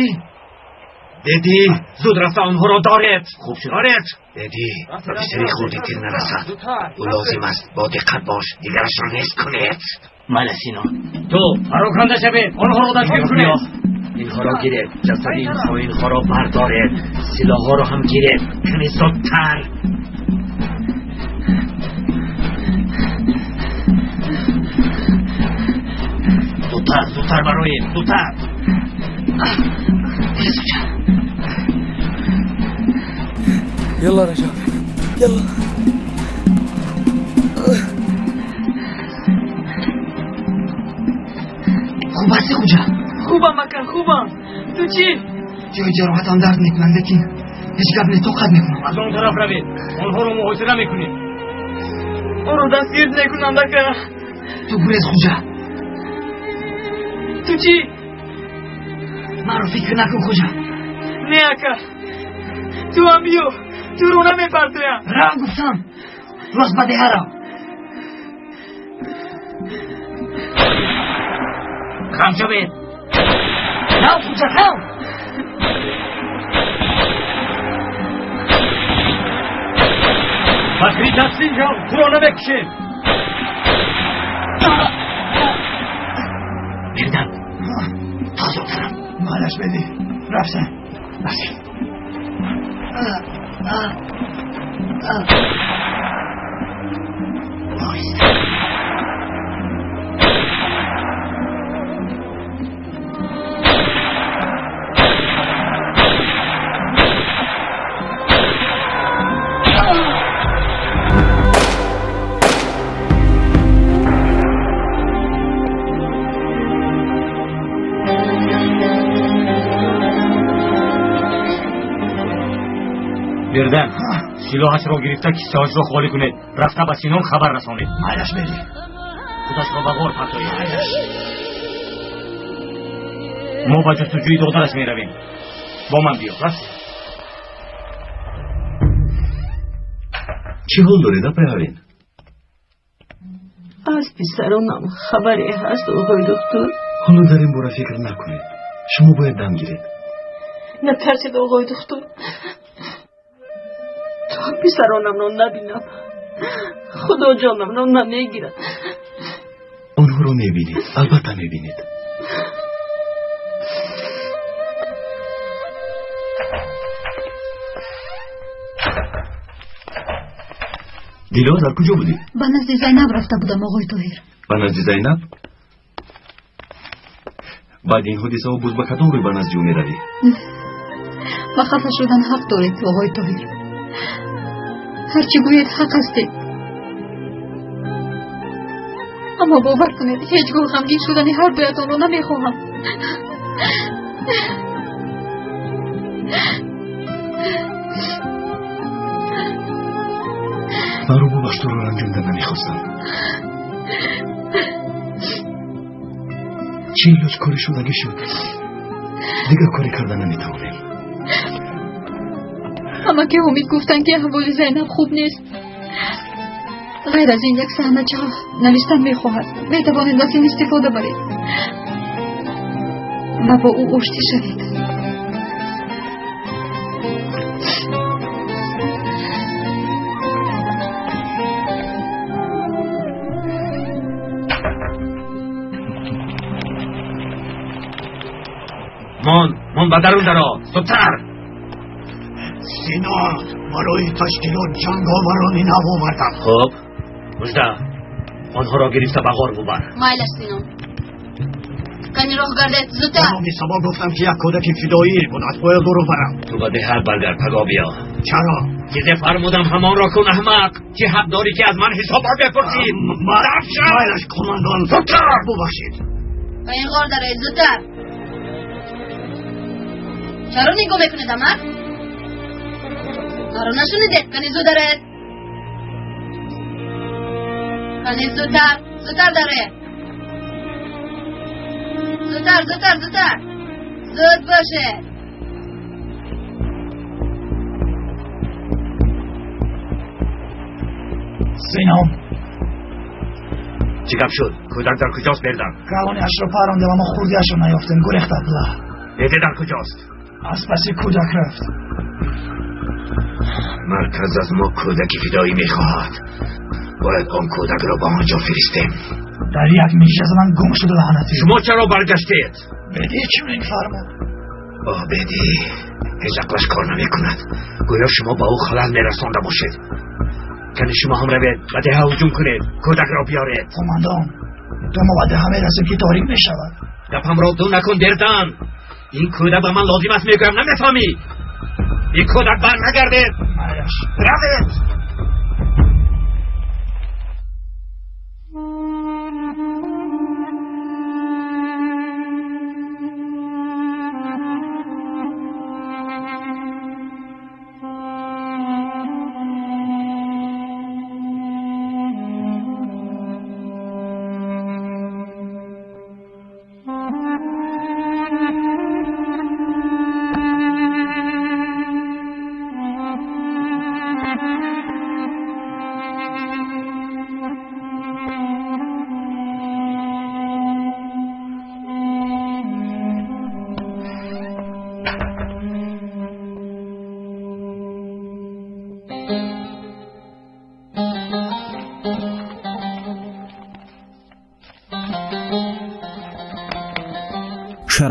Деди, зуд рафта онҳоро доред. Хуб шуд. Доред. Деди, ба писари хурди тир нарасад. Ӯ лозим аст, бо диққат бош, дигарашро нест кунед. Майла, Сино. Ту пароканда шавед, онҳоро дастгир кунед. Инҳоро гиред, ҷасади ин хоинҳоро бардоред, силоҳҳоро ҳам гиред, каме зудтар. Зудтар, зудтар бароем, зудтар. يلا رجب، يلا. Хуб ҳасти, хуҷа? Хубам, ака, хубам. Ту чӣ? Ҷои ҷароҳатам дард мекунад, лекин Ҳеҷ гап не, тоқат мекунам. Аз он тараф равед, онҳоро муҳосира мекунем. Ӯро дастгир мекунанд, ака. Ту гурез, Хуҷа. Ту чӣ? Маро фикр накун, Хуҷа. Не, ака, ту ҳам биё, туро намепартоям. Рав, гуфтам, рост ба деҳа рав. Хам шавед. Рав, Хуҷа, рав. Бакри, таслим шав, туро намекушем. Бердан, тозотарам. Малаш беди, рафтем. Рафтем. Бердан, силоҳашро гирифта киссаҳашро холӣ кунед, рафта ба Синон хабар расонед. Майлаш беди. Худашро ба ғор партоед. Мо ба ҷустуҷӯи додараш меравем. Бо ман биё. Рафтем. Чӣ ҳол доред, апай Ҳавин? Аз писаронам хабаре ҳаст, оғои доктор? Ҳоло дар ин бора фикр накунед. Шумо бояд дам гиред. Натарсед, оғои доктор. То писаронамро набинам, худо ҷонамро намегирад. Онҳоро мебинед, албатта мебинед. Дило, дар куҷо будӣ? Ба назди Зайнаб рафта будам, оғои Тоҳир. Ба назди Зайнаб? Баъди ин ҳодисаҳо боз ба кадом рӯй ба назди ӯ меравӣ? Ба хафа шудан ҳақ доред, оғои Тоҳир. Ҳарчи гӯед, ҳақ ҳастед. Аммо бовар кунед, ҳеҷ гоҳ ғамгин шудани ҳар дуятонро намехоҳам. Маро бубахш, туро ранҷонда намехостам. Чӣ илоҷ, кори шудагӣ шуд. Дигар коре карда наметавонем. Амаки Ҳомид гуфтанд, ки аҳволи Зайнаб хуб нест. Ғайр аз ин як саҳнача навиштан мехоҳад. Метавонед аз ин истифода баред ва бо ӯ оштӣ шавед. Мон, мон, ба дарун даро, зудтар. Синон, барои ташкилот ҷанговарони нав овардам. Хуб, Мужда, онҳоро гирифта ба ғор бубар. Майлаш, Синон. Кани роҳ гардед, зудтар. Ҷаноби Сабо, гуфтам, ки як кӯдаки фидоӣ буд, бояд ӯро барам. Ту ба деҳат баргард, пагоҳ биё. Чаро? Чизе фармудам, ҳамонро кун, аҳмақ. Чӣ ҳақ дорӣ, ки аз ман ҳисобот бипурсӣ? Майлаш, командан. Зудтар. Бубахшед. Ба ин ғор дароед, зудтар. Чаро нигоҳ мекунед, амак? Маро нашунидед? Кани зуд дароед. Кани зудтар, зудтар дароед. Зудтар, зудтар, зудтар. Зуд бошед. Синон. Чӣ гап шуд? Кӯдак дар куҷост, Бердан? Калониашро парондем, аммо хурдиашро наёфтем, гурехта бла. Деде дар куҷост? Аз паси кӯдак рафт. Марказ аз мо кӯдаки фидоӣ мехоҳад. Бояд он кӯдакро ба он ҷо фиристем. Дар як мижа задан гум шуд, лаънатӣ. Шумо чаро баргаштед? Беди чунин фармуд. О, Беди, ҳеҷ ақлаш кор намекунад. Гӯё шумо ба ӯ халал мерасонда бошед. Кани шумо ҳам равед, ба деҳа ҳуҷум кунед, кӯдакро биёред. Командан, то мо ба деҳа мерасем, ки торик мешавад. Гапамро ду накун, Бердан. Ин кӯдак ба ман лозим аст, мегӯям, намефаҳмӣ? Ин кӯдак бар нагардед. Равед.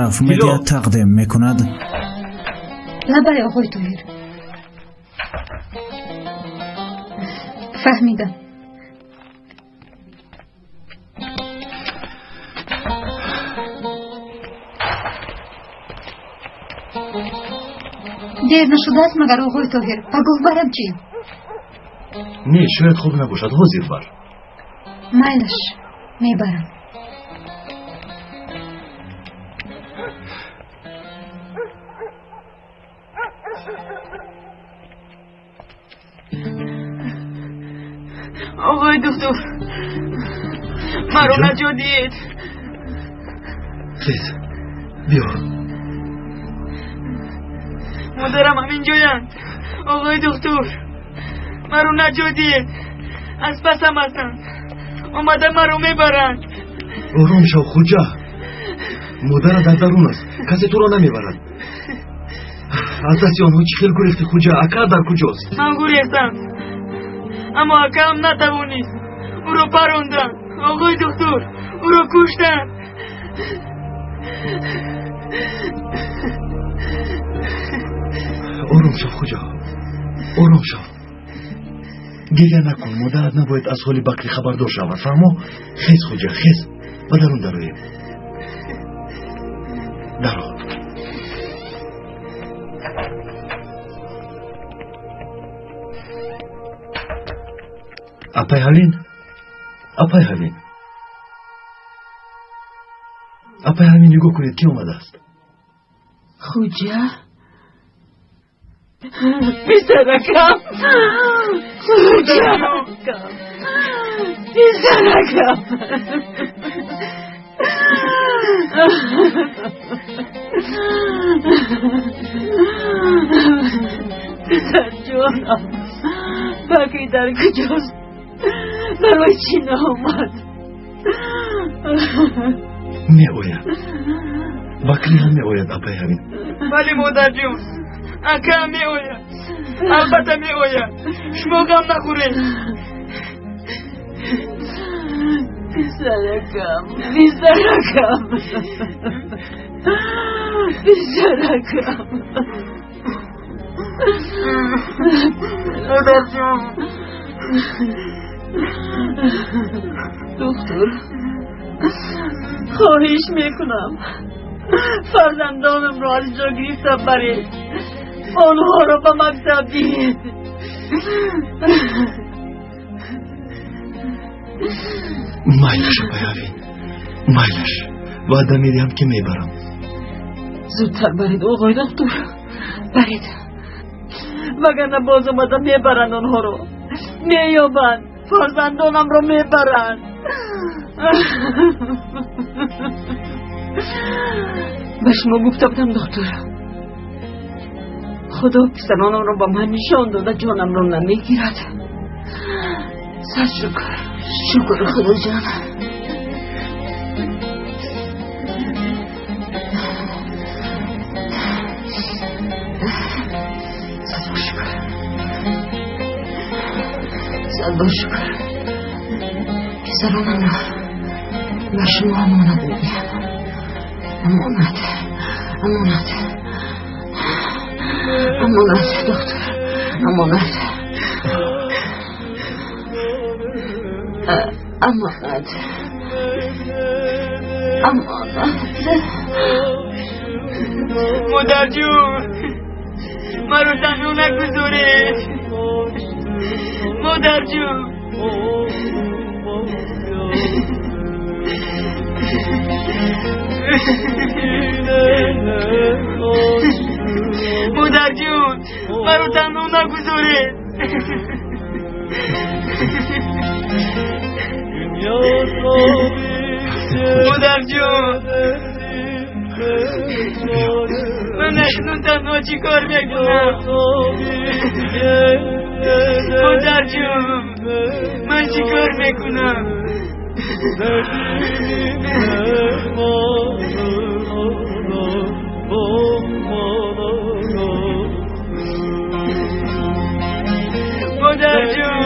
Шараф Медиа тақдим мекунад. Лабай, оғои Тоҳир, фаҳмидам. Дер нашудааст магар, оғои Тоҳир? Пагоҳ барам чӣ? Не, шояд хуб набошад, ҳозир бар. Майлаш, мебарам. Оғои доктор, маро наҷот диҳед. Хез, биё. Модарам ҳамин ҷоянд. Оғои доктор, маро наҷот диҳед, аз пасам ҳастанд, омада маро мебаранд. Ором шав, Хуҷа. Модарат дар дарун аст, касе туро намебарад. Аз дасти онҳо чӣ хел гурехтӣ, Хуҷа? Ака дар куҷост? Ман гурехтам, аммо акаам натавонист, ӯро паронданд. Оғои доктор, ӯро куштанд. Ором шав, Хуҷа, ором шав, гиря накун. Модарат набояд аз ҳоли Бакрӣ хабардор шавад, фаҳмо? Хез, Хуҷа, хез, ба дарун дароем. Даро. Апай Ҳалин, апай Ҳалин, апай Ҳалин, нигоҳ кунед, ки омадааст. Хуҷа, писаракам, Хуҷа, писаракам. Писарҷонам, Бакри дар куҷост? Барои чӣ наомад? Меояд, Бакрӣ ҳам меояд, апай Ҳамин. Бале, модарҷон, акаам меояд, албатта меояд, шумо ғам нахӯред. Писаракам, писаракам, писаракам. Модарҷон. Доктор, хоҳиш мекунам, фарзандонамро аз ҷо гирифта баред, онҳоро ба мактаб диҳед. Майлаш, апай Ҳавин, майлаш, ваъда медиҳам, ки мебарам. Зудтар баред, оғои доктор, баред, вагарна боз омада мебаранд онҳоро, меёбанд, фарзандонамро мебаранд. Ба шумо гуфта будам, доктор, Худо писаронамро ба ман нишон дода, ҷонамро намегирад. Сад шукр, шукр, Худоҷон. Сад шукр, сад бор шукр. Писаронамро ба шумо амонат медиҳам, амонат, амонат, амонат, доктор, амонат, амонат, амонат. Модарҷон, маро танҳо нагузоред, модарҷон. Модарҷон, маро танҳо нагузоред. Модарҷон, ман акнун танҳо чӣ кор мекунам? Модарҷон, ман чӣ кор мекунам? Модарҷон.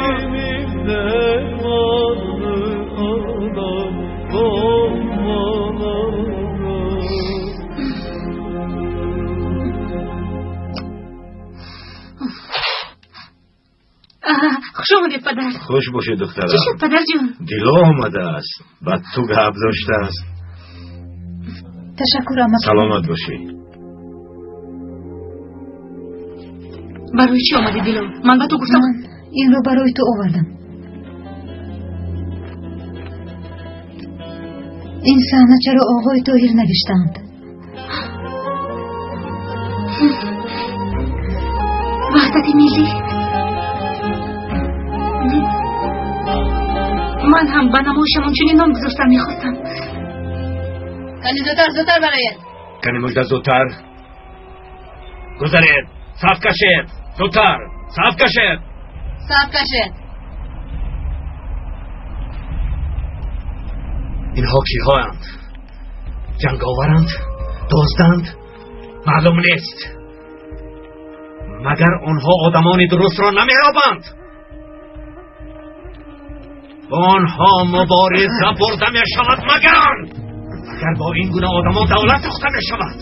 Хуш омадед, падар. Хуш бошед, духтарам. Чӣ шуд, падарҷон? Дило омадааст, ба ту гап доштааст. Ташаккур, амак. Саломат бошӣ. Барои чӣ омадӣ, Дило? Ман ба ту гуфтам. Ман инро барои ту овардам. Ин саҳначаро оғои Тоҳир навиштаанд. Ваҳдати миллӣ. Ман ҳам ба намоишамон чунин ном гузоштан мехостам. Кани зудтар, зудтар бароед. Кани мужда, зудтар гузаред, саф кашед, зудтар саф кашед. Саф кашед. Инҳо киҳоянд? Ҷанговаранд, дозданд, маълум нест. Магар онҳо одамони дурустро намеёбанд? Бо онҳо мубориза бурда мешавад, магар бо ин гуна одамон давлат сохта мешавад?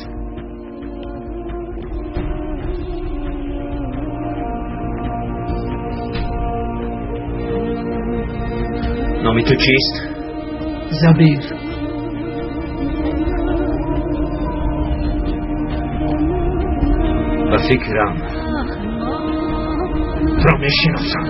Номи ту чист? Забир. Ба фикрам, туро мешиносам.